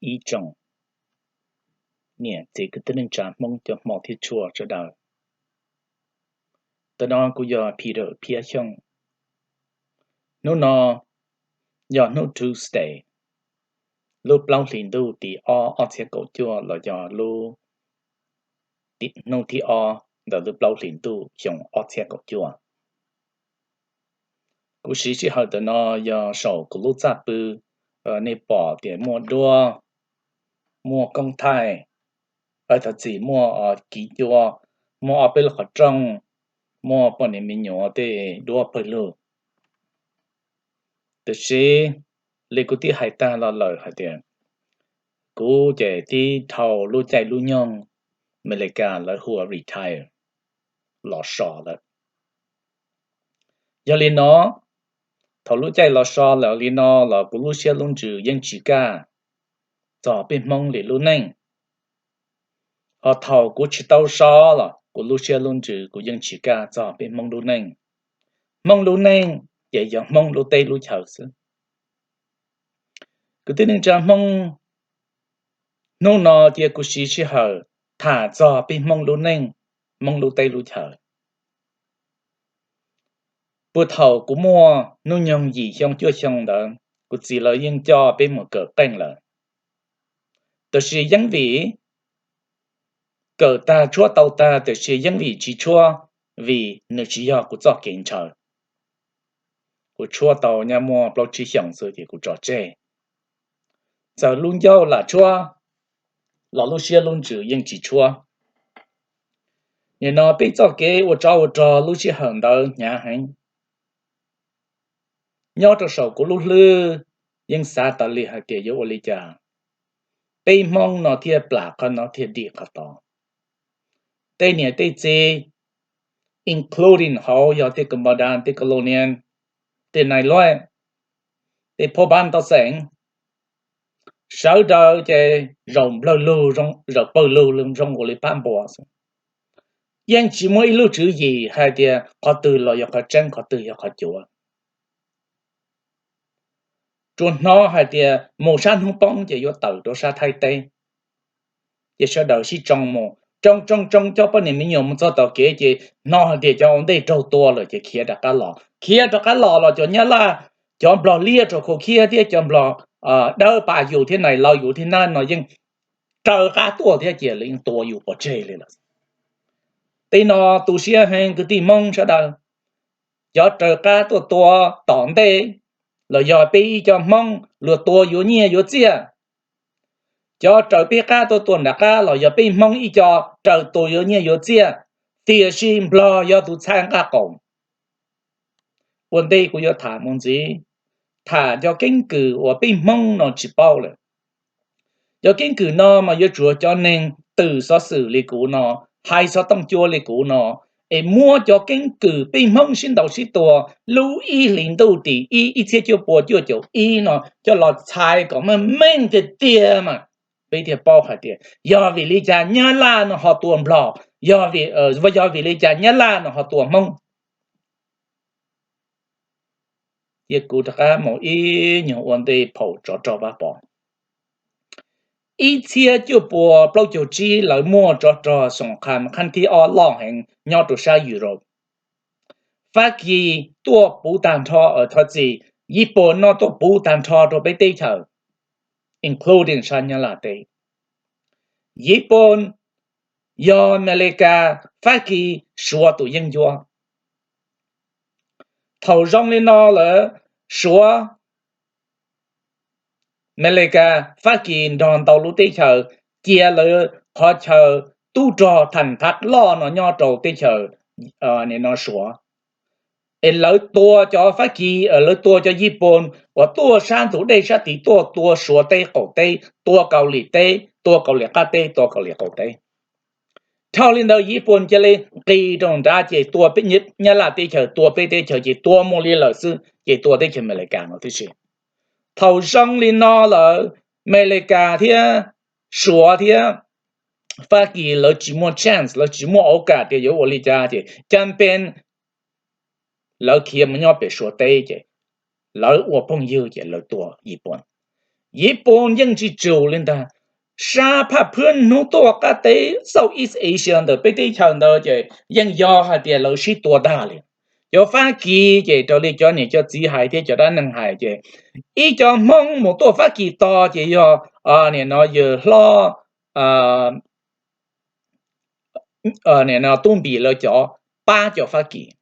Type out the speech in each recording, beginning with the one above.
ib tsoom niam txiv kwv tij neej tsa Hmoob cov hmov thiab tshua sawv daws. Ntawm no kuv yog Peter Phiab Xyooj. Hnub no yog hnub Tuesday, lub plaub hlis ntuj tim ob ob txhiab kaum cuaj los yog lub, hnub thib ob ntawm lub plaub hlis ntuj xyoo ob txhiab kaum cuaj. Kuv siv sij hawm ntawm no yog saum kuv lub txaj pw, nej pom tias muaj duab, muaj koob thaij, thov txim, muaj kiv cua, muaj ob peb lub qhov rooj, muaj poj niam me nyuam tej duab pawg lug. Tiam sis li kuv twb hais tag los lawm hais tias kuv ces twb dhau lub caij lub nyoog Amelikas lawv hu ua retire los so lawm. Yog li no, thaum lub caij los so lawm li no los kuv lub siab lub ntsws yeej tsis kaj txog peb Hmoob li lub neej. Ho thaum kuv tsis tau so los kuv lub siab lub ntsws kuv yeej tsis kaj txog peb Hmoob lub neej. Hmoob lub neej ces yog Hmoob lub teb lub chaw xwb. Kwv tij neej tsa Hmoob, hnub no cia kuv siv sij hawm tham txog peb Hmoob lub neej, Hmoob lub teb lub chaw. Puag thaum kuv muaj hnub nyoog yim xyoo cuaj xyoo ntawd, kuv txiv lawv yeej coj peb mus kawm qeej lawm. Tab sis yeej vim kawm tag tshuab tau tag, tab sis yeej vim tsis tshuab, vim nws tsis yog kuv txoj kev ntshaw. Kuv tshuab tau nyob muaj plaub tsib xyoos xwb ces kuv tso tseg. Txawm lub ncauj lam tshuab los lub siab lub ntsws yeej tsis tshuab. Nim no peb txoj kev ua tsov ua rog lub sij hawm ntawd hnyav heev. Nyob rau saum kuv lub hlwb yeej xav tas li hais tias yuav ua li cas peb Hmoob no thiaj plam qhov no thiaj dim qhov tod. Tej niam tej txiv, including hauv yog tej Kambaudas, tej Colonial, tej Nais Luaj, tej Phab Npab Tau Xeem, sawv daws ces zaum nplawg lug, zaum pawg lug zoo ua li pab npua xwb. Yeej tsis muaj ib lub tswv yim hais tias qhov twg los yog qhov tseeb, qhov twg yog qhov cuav. Tsuas hnov hais tias mus sab hnub poob ces yuav tawm rau sab Thaib teb. Ces sawv daws sib tsoo mus, tsoo tsoo tsoo coj poj niam me nyuam mus txog tom kev ces hnov hais tias cov ua ntej raug tua lawm ces khiav rov qab los. Khiav rov qab los los cov Nyab Laj, cov Nplog liab rau khau khiab thiab cov Nplog dawb pam yus thiab nais laus yus thiab nab no yeej raws qab tuaj thiab ces lawv yeej tua yus pov tseg li lawm. Tej no tu siab heev kwv tij Hmoob sawv daws. Cov raws qab tuaj tua tom ntej los yog peb ib co Hmoob luag tua yuav nyiaj yuav txiaj. Cov raws peb qab tuaj tua nram qab los yog peb Hmoob ib co raws tua yuav nyiaj yuav txiaj, tiam sis Nplog yog tus txhais nqaj qaum. Ua ntej kuv yuav tham mus ntxiv, tham cov keeb kwm uas peb Hmoob no tsis paub lawm. Cov keeb kwm no mas yuav tsum cov neeg twm xov xwm li kuv no, hais xov tooj cua li kuv no, es muab cov keeb kwm peb Hmoob sib ntaus sib tua lub ib hlis ntuj tim ib ib txhiab cuaj pua cuaj caum ib no coj los txhais kom meej meej tiag tiag mas peb thiaj paub hais tias yog vim li cas Nyab Laj no ho tua Nplog, yog vim, yog vim li cas Nyab Laj no ho tua Hmoob. Cia kuv rov qab mus ib nyuag ua ntej phaum tsov rog Vaj Pov. Ib txhiab cuaj pua plaub caug tsib lawv muaj tsov rog xoom qha qhab thib ob loj heev nyob rau sab Europe. Fab Kis tuaj puv tag nrho, thov txim, Yiv Pooj no tuaj puv tag nrho rau peb teb chaws, including sab Nyab Laj teb. Yiv Pooj yog Amelikas, Fab Kis, Suav tus yeeb ncuab. Thaum zoo li no lawm, Suav, Amelikas, Fab Kis nrog ntau lub teb chaws cia lawv qhov chaw tub rog tham thav loj no nyob rau teb chaws no Suav. Es lawv tua cov Fab Kis, lawv tua cov Yiv Pooj uas tuaj sab ntug dej sab tid tuaj tua Suav teb qaum teb, tua Kaus Lim teb, tua Kaus Lim qab teb, tua Kaus Lim qaum teb. Dhau li ntawd Yiv Pooj cia li nqis rau nrad ces tua Nyab Laj teb chaws, tua peb teb chaws ces tua mus li lawm xwb ces tua teb chaws Amelikas no tib si. Thaum zoo li no lawm, Amelikas thiab Suav thiab Fab Kis lawv tsis muaj chance, lawv tsis muaj auv kam tias yuav ua li cas ces cas pes lawv khiav mus nyob pem Suav teb ces lawv ua phooj ywg ces lawv tua Yiv Pooj. Yiv Pooj yeej tsis tsum li ntag. Sab phaj phwb hnub tuaj qab teb Southeast Asia ntawm peb teb chaws ntawd ces yeej yog hais tias lawv sib tua tag li. Cov Fab Kis ces raws li cov niam cov txiv hais thiab cov dab neeg hais ces ib co Hmoob mus tuaj Fab Kis tos ces yog nim no yawg hlob Tub Npis lawv cov pab cov Fab Kis.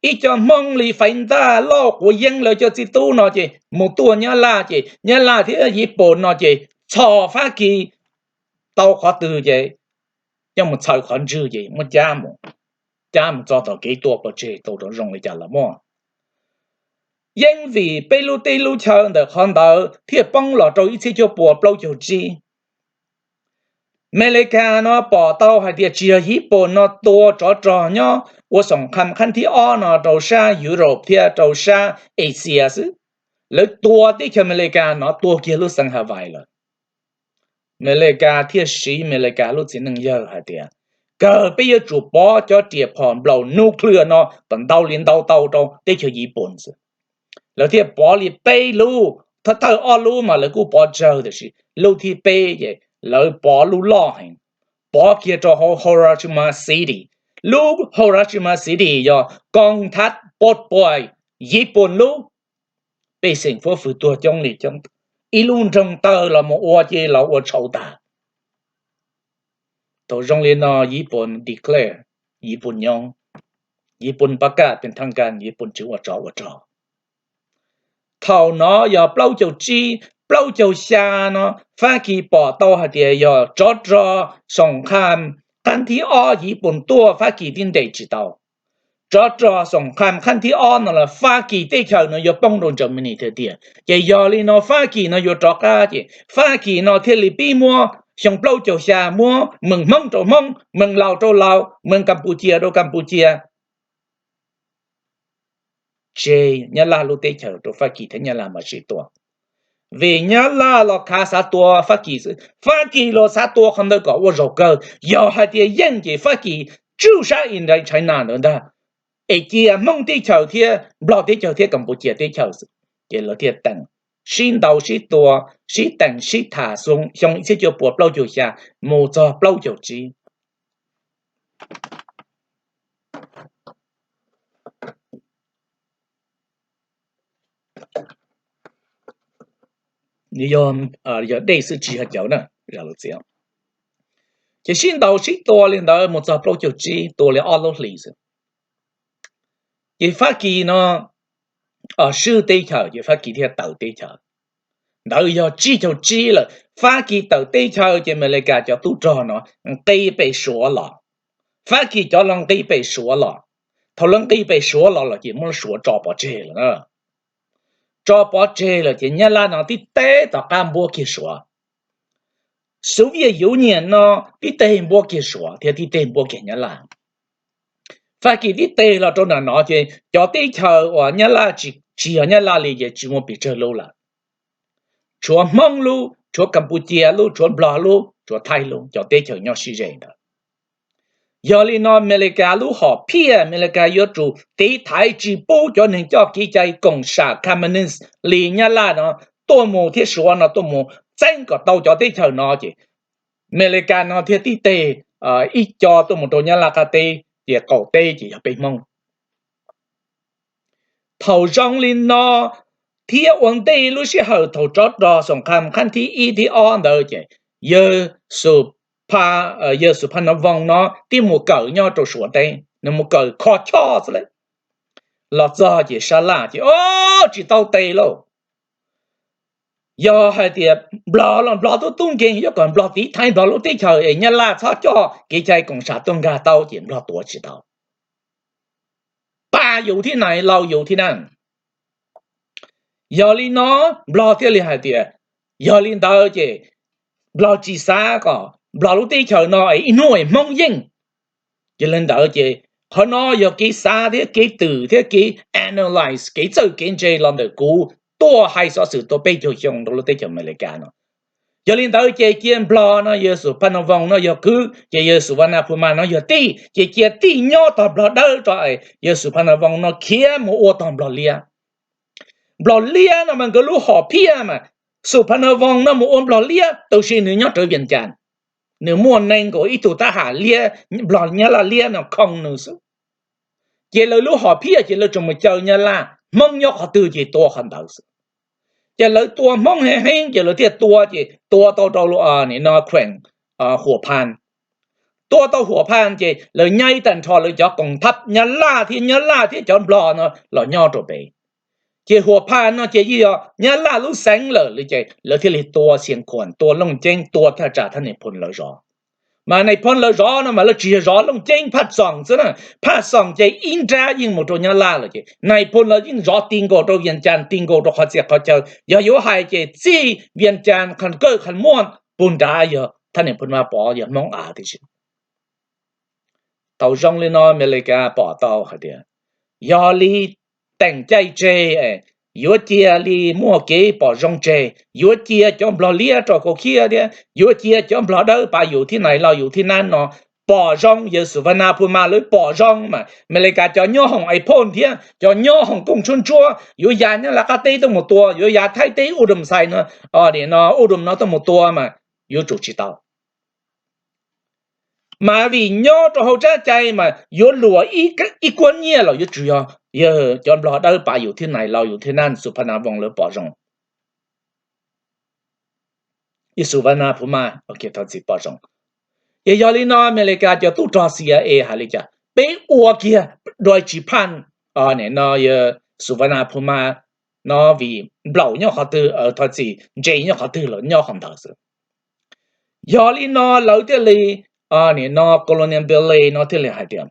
Ib co Hmoob li Faiv Ntaj, Lauj, Quav Yeeb lawv cov txiv tub no ces mus tuaj Nyab Laj ces Nyab Laj thiab Yiv Pooj no ces txhos Fab Kis tau qhov twg ces coj mus txhaws qhov ntswg ces muab cab mus, cab mus txog tom kev tuaj pov tseg tau rau zoo li cas los muaj. Yeej vim peb lub teb lub chaw ntawm qhov ntawd thiaj poob los rau ib txhiab cuaj puas plaub caug tsib. Amelikas no pom tau hais tias tsis yog Yiv Pooj no tua tsov rog nyob ua xoom kham qhab thib ob no rau sab Europe thiab rau sab Asia xwb. Lawv tua teb chaws Amelikas no tua kiag lub xeev Hawaii lawm. Amelikas thiaj siv Amelikas lub txiv neej yawg hais tias, kawg peb yuav tsum pov cov riam phom nplaum nuclear no kom ntau li ntau tau rau teb chaws Yiv Pooj xwb. Lawv thiaj pov li peb lub, thawj thawj ob lub mas lawv kuj pov tsawg tiam sis lub thib peb ces lawv pov lub loj heev, pov kiag rau hauv Hiroshima City. Lub Hiroshima City yog koog thav pov puas Yiv Pooj lub, pej xeem fuab fwm tuag coob li coob, ib lub nroog tawg los mus ua ces los ua tshauv tag. Thaum zoo li no Yiv Pooj declare, Yiv Pooj nyob, Yiv Pooj pab kaj pes thaj kaj, Yiv Pooj tsis ua tsov ua rog. Thaum no yog plaub caug tsib, plaub caug xya no Fab Kis pom tau hais tias yog tsov rog xoom kham qhab thib ob Yiv Pooj tuaj Fab Kis tib ntes tsis tau. Tsov rog xoom kham qhab thib ob no los Fab Kis teb chaws no yuav poob rau Germany tiag tiag. Ces yog li no Fab Kis no yuav rov qab ces Fab Kis no thiaj li pib muab xyoo plaub caug xya muab mees Hmoob rau Hmoob, mees Laus rau Laus, mees Kampuchia rau Kampuchia, tseg Nyab Laj lub teb chaws rau Fab Kis thiab Nyab Laj mam sib tua. Vim Nyab Laj los khav xav tua Fab Kis xwb, Fab Kis los xav tua qhov ntawd kom ua zaum kawg. Yog hais tias yeej ces Fab Kis tswj sab Indochina ntawd ntag, es cia Hmoob teb chaws thiab Nplog teb chaws thiab Kampuchia teb chaws xwb. Ces lawv thiaj teem, sib ntaus sib tua, sib teem sib tham xyoo ib txhiab cuaj puas plaub caug xya mus txog plaub caug tsib. Yog, yog dej xwb tsis yog cawv na, zam lub txiaj. Ces sib ntaus sib tua li ntawd mus txog plaub caug tsib, tua li ob lub hlis xwb. Ces Fab Kis no swb teb chaws ces Fab Kis thiaj tawm teb chaws. Ntawd yog tsib caug tsib lawm, Fab Kis tawm teb chaws ces Amelikas cov tub rog no nqis pem Suav los. Fab Kis cov los nqis pem Suav los. Thaum lawv nqis pem Suav los los ces muab Suav tso pov tseg lawm na. Tso pov tseg lawm ces Nyab Laj no tib teg tom qab npuab kiag Suav. Soviet Union no tib teg npuab kiag Suav thiab tib teg npuab kiag Nyab Laj. Fab Kis tib teg los rau nram no ces cov teb chaws uas Nyab Laj tsis, tsis yog Nyab Laj li ces tsis muaj pes tsawg lub lawm. Tshuav Hmoob lub, tshuav Kampuchia lub, tshuav Nplog lub, tshuav Thaib lub, cov teb chaws nyob sib ze ntawd. Yog li no Amelikas lub hom phiaj, Amelikas yuav tsum tiv thaiv tsis pub cov neeg coj kev cai koom sam communist li Nyab Laj no tuaj mus thiab Suav no tuaj mus txeeb kom tau cov teb chaws no ces Amelikas no thiaj tib teg ib co tuaj mus rau Nyab Laj qab teb ces qaum teb ces yog peb Hmoob. Thaum zoo li no thiab ua ntej lub sij hawm thaum tsov rog xoom kham qhab thib ib thib ob ntawd ces yawg Xus Pha, yawg Xus Pha Nab Voos no tib mus kawm nyob rau Suav teb, nws mus kawm kho choj xwb lawm. Los txog ces sab laj ces o, tsis tau tes lauj. Yog hais tias Nplog los Nplog tub tub nkeeg yuav kom Nplog tiv thaiv Nplog lub teb chaws es Nyab Laj txhob coj kev cai koom sam tuaj nkag tau ces Nplog tuav tsis tau. Pab yus thiab nais laus yus thiab na. Yog li no Nplog thiaj li hais tias, yog li ntawd ces Nplog tsis xav kom Nplog lub teb chaws no es ib hnub es Hmoob yeej. Yog li ntawd ces qhov no yog kev xav thiab kev twm thiab kev analyze, kev txawj kev ntse los ntawm kuv tuaj hais xov xwm tau peb caug xyoo rau lub teb chaws Amelikas no. Yog li ntawd ces cia Nplog no yawg Xus Pha Nab Voos no yog kwv ces yawg Xus Pha Nab Phum Mas no yog tij, ces cia tij nyob tog Nplog dawb rau es yawg Xus Pha Nab Voos no khiav mus ua tog Nplog liab. Nplog liab no mas nkawd lub hom phiaj mas Xus Phas Nas Voos no mus ua Nplog liab, tab sis nws nyob rawv Vias Cas, nws muaj nees nkaum ib tug tab ham liab, Nplog Nyab Laj liab no khoo nws xwb. Ces lawv lub hom phiaj ces lawv tseem mus caw Nyab Laj, Hmoob nyob qhov twg ces tua qhov ntawd xwb. Ces lawv tua Hmoob heev heev ces lawv thiaj tua, ces tua tau rau no khueem Huas Phas. Tua tau Huas Phas ces lawv nyaib tag nrho lawv cov koom thab Nyab Laj thiab Nyab Laj thiab cov Nplog no los nyob rau pem. Ces Huas Phas no ces yeej yog Nyab Laj lub xeev lawm ces lawv thiaj li tua Xias Khuam, tua Looj Ceeb, tua thaj tsam thab Nais Phoo lawv zov. Mas Nais Phoo lawv zov no mas lawv tsis yog zov Looj Ceeb, Phaj Xoom xwb na. Phaj Xoom ces ib nrab yeej mus rau Nyab Laj lawm ces Nais Phoo lawv yeej zov ti nkaus rau Vias Cas, ti nkaus rau qhov txhia qhov chaw. Yog yuav hais ces txij Vias Cas qhov kawj qhov muaj puag nrad yog thab Nais Phoo Vaj Pov, yog Hmoob av tib si. Thaum zoo li no Amelikas pom tau hais tias yog li teem caij tseg, yuav cia li muaj kev pom zoo tseg, yuav cia cov Nplog liab rau kaum khiab thiab yuav cia cov Nplog dawb pav yus thib nais los yus thib nab no pom zoo, yawg Xus Vas Nas Phus Mas lawv pom zoo mas Amelikas cov nyob hoom Ais Phooj thiab cov nyob hoom Kooj Tshuab Ntsuab yuav ya Nyab Laj qab teb tuaj mus tua, yuav ya Thaib teb Uj Dum Xais no, Uj Dum no tuaj mus tua mas yuav tsum tsis tau. Mas vim nyob rau hauv tsab cai mas yuav luam ib kuab nyiaj los yuav tsum yog yawg cov Nplog dawb pav yus thib nais los yus thib nab Xus Vas Nas Voos lawv pom zoo. Yawg Xus Vas Nas Phus Mas thov txim pom zoo. Ces yog li no Amelikas cov tub rog C I A hais li cas, peb ua kiag dua tsis phaj no yawg Xus Vas Nas Phus Mas no vim nplaum nyob qhov twg, thov txim, ntse nyob qhov twg los nyob qhov ntawd xwb. Yog li no lawv thiaj li no Colonel Bailey no thiaj li hais tias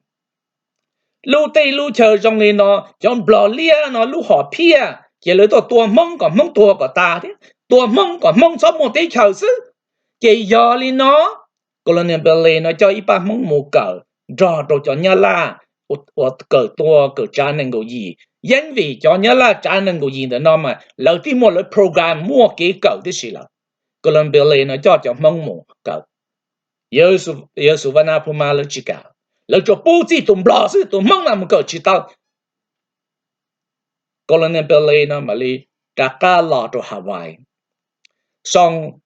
lub teb lub chaw zoo li no, cov Nplog liab no lub hom phiaj ces lawv tuaj tua Hmoob kom Hmoob tuag kom tas thiab, tua Hmoob kom Hmoob txhob muaj teb chaws xwb. Ces yog li no Colonel Bailey no coj ib pab Hmoob mus kawm nrog rau cov Nyab Laj uas kawm tua kawm tsav nees nkaum yim. Yeeb vim cov Nyab Laj tsav nees nkaum yim ntawm no mas lawv twb muaj lawv program muaj kev kawm tib si lawm. Colonel Bailey no coj cov Hmoob mus kawm. Yawg Xus Vas Nas Phus Mas lawv tsis kam, lawv tsuas pub txij tus Nplog xwb, tus Hmoob mas mus kawm tsis tau. Colonel Bailey no mam li rov qab los rau Hawaii. Xoo,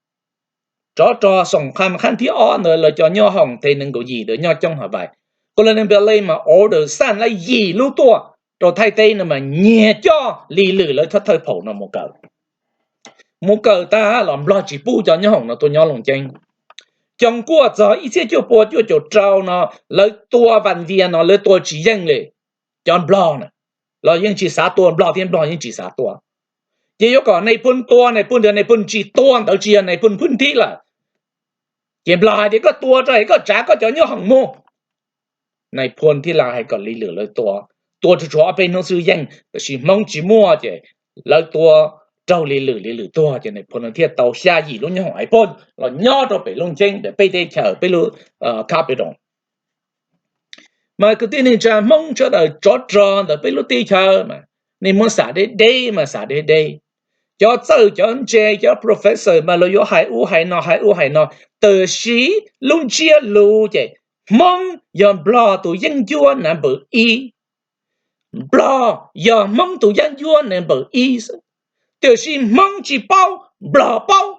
tsov rog Xoom Kham Khab thib ob ntawd lawv cov nyob hoom tes nees nkaum yim ntawd nyob coob Hawaii. Colonel Bailey mas order xaj lab yim lub tuaj rau Thaib teb no mas nyiag coj Lis Lwm lawv thawj thawj phaum no mus kawm. Mus kawm tag los Nplog tsis pub cov nyob hoom no tuaj nyob Looj Ceeb. Coom kuaj txog ib txhiab cuaj pua cuaj caum rau no lawv tua Vas Vias no lawv tua tsis yeej li cov Nplog na, los yeej tsis xav tua, Nplog thiab Nplog yeej tsis xav tua. Ces yuav kom Nais Phoo tua, Nais Phoo tias Nais Phoo tsis tua ntawd tsis yog Nais Phoo phwb nthib lawm. Ces Nplog hais tias koj tua rau es koj tsav koj cov nyob hoom mus. Nais Phoo thiaj li hais kom Lis Lwm lawv tua, tua tsuag tsuag ob peb hnub xwb yeej, tab sis Hmoob tsis muaj ces lawv tua raug Lis Lwm, Lis Lwm tuag ces Nais Phoo thiaj tau xya yim lub nyob hoom Ais Phooj los nyob rau pem Looj Ceeb pem peb teb chaws peb lub capital. Mas kwv tij neej tsa Hmoob sawv daws, tsov rog ntawm peb lub teb chaws mas nej muab xav deb deb mas xav deb deb. Cov txawj cov ntse cov professor mas lawv yuav hais ub hais no hais ub hais no, tab sis lub ntsiab lus ces Hmoob yog Nplog tus yeeb ncuab number ib. Nplog yog Hmoob tus yeeb ncuab number ib xwb, tiam sis Hmoob tsis paub, Nplog paub.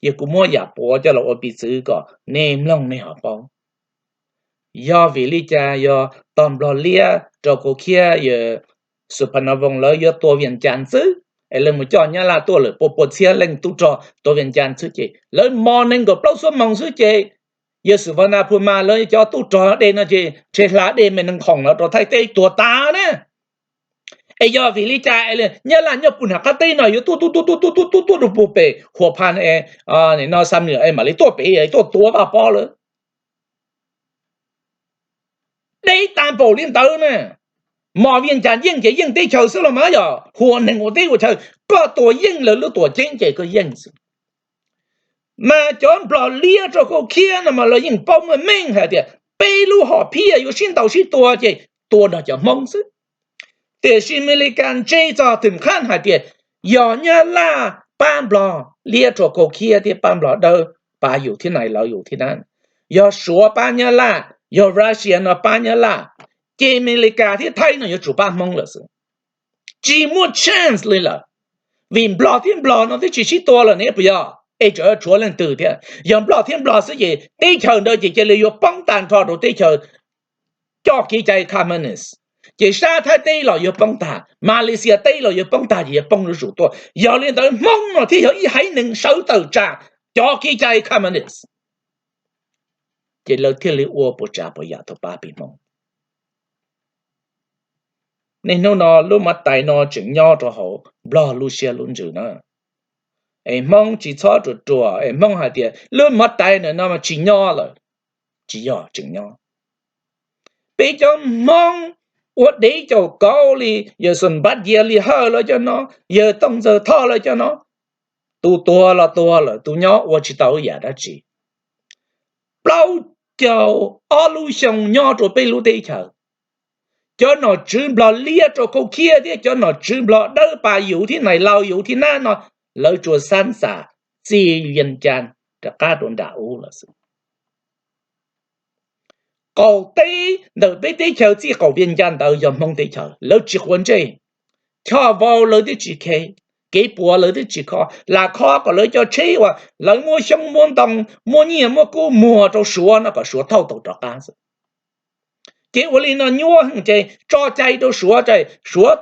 Ces kuv muab yam puav coj los ua piv txwv kom nej mloog nej ho paub. Yog vim li cas yog tog Nplog liab rau kaum khiab yawg Xus Phas Nas Voos lawv yuav tua Vias Cas xwb, es lawv mus coj Nyab Laj tuaj lawm pua pua txhiab leej tub rog tua Vias Cas xwb ces lawv mos nees nkaum plaub xuab moos xwb ces yawg Xus Vas Nas Phus Mas lawv cov tub rog dej no ces ntshe hla dej me nees khoom los rau Thaib teb tuag tas na. Es yog vim li cas Nyab Laj nyob puag nram qab teb no yuav tuaj tuaj tuaj tuaj tuaj tuaj tuaj rau puag pem Huas Phas no, Xam Nwm es mam li tuaj pem tuaj tua Vaj Pob lawm? Deb tag npaum li ntawd na. Mos Vias Cas yeej ces yeej teb chaws xwb los mas yog hua neeg ua teb ua chaw, koj tua yeej lawv lub tuam ceeb ces koj yeej xwb. Mas cov Nplog liab rau kaum khiab no mas lawv yeej paub meej meej hais tias peb lub hom phiaj yuav sib ntaus sib tua ces tua nrog cov Hmoob xwb. Tiam sis Amelikas ntse txog twm qhab hais tias yog Nyab Laj pab Nplog liab rau kaum khiab thiab pab Nplog dawb pab yus thib nais lawv yus thib nab, yog Suav pab Nyab Laj, yog Russia no pab Nyab Laj, ces Amelikas thiab Thaib no yuav tsum pab Hmoob lawm xwb. Tsis muaj chance li lawm. Vim Nplog thiab Nplog no twb tsis sib tua lawm ne puas yog? Es tseem tshuav leej twg thiab? Yog Nplog thiab Nplog xwb ces teb chaws ntawd ces cia li yuav poob tag nrho rau teb chaws coj kev cai communist. Ces sab Thaib teb los yuav poob tag, Malaysia teb los yuav poob tag, ces yuav poob zuj zus tuaj. Yog li ntawd Hmoob no thiaj yog ib haiv neeg sawv tawm tsam cov kev cai communist. Ces lawv thiaj li ua puas tsav puas yam tau pab peb Hmoob. Niaj hnub no lub mov tais no tseem nyob rau hauv Nplog lub siab lub ntsws na. Es Hmoob tsis txhob ruam ruam es Hmoob hais tias lub mov tais no mas tsis nyob lawm. Tsis yog, tseem nyob. Peb cov Hmoob ua dev caum kauv li yawg Xos Npab Yia Lis Hawj lawv cov no, yawg Tooj Ntxawg Thoj lawv cov no, tus tuag los tuag lawm, tus nyob ua tsis tau yam dab tsi. Plaub caug ob lub xyoo nyob rau peb lub teb chaws, cov nom tswv Nplog liab rau khaub khiab thiab cov nom tswv Nplog dawb pas yus thiab nais laus yus thiab nab no, lawv tsuas xab xam txij Vias Cas rov qab rau nram ub lawm xwb. Qaum teb ntawm peb teb chaws txij qaum Vias Cas ntawd yog Hmoob teb chaws, lawv tsis quav ntsej. Choj vau lawv twb tsis khe, kev puav lawv twb tsis kho, lam kho kom lawv cov tsheb uas lawv muab xyoob muab ntoo, muab nyiaj muab kub muag rau Suav no kom Suav thauj tau rov qab xwb. Ces ua li no nyuaj heev ces tso cai rau Suav, Suav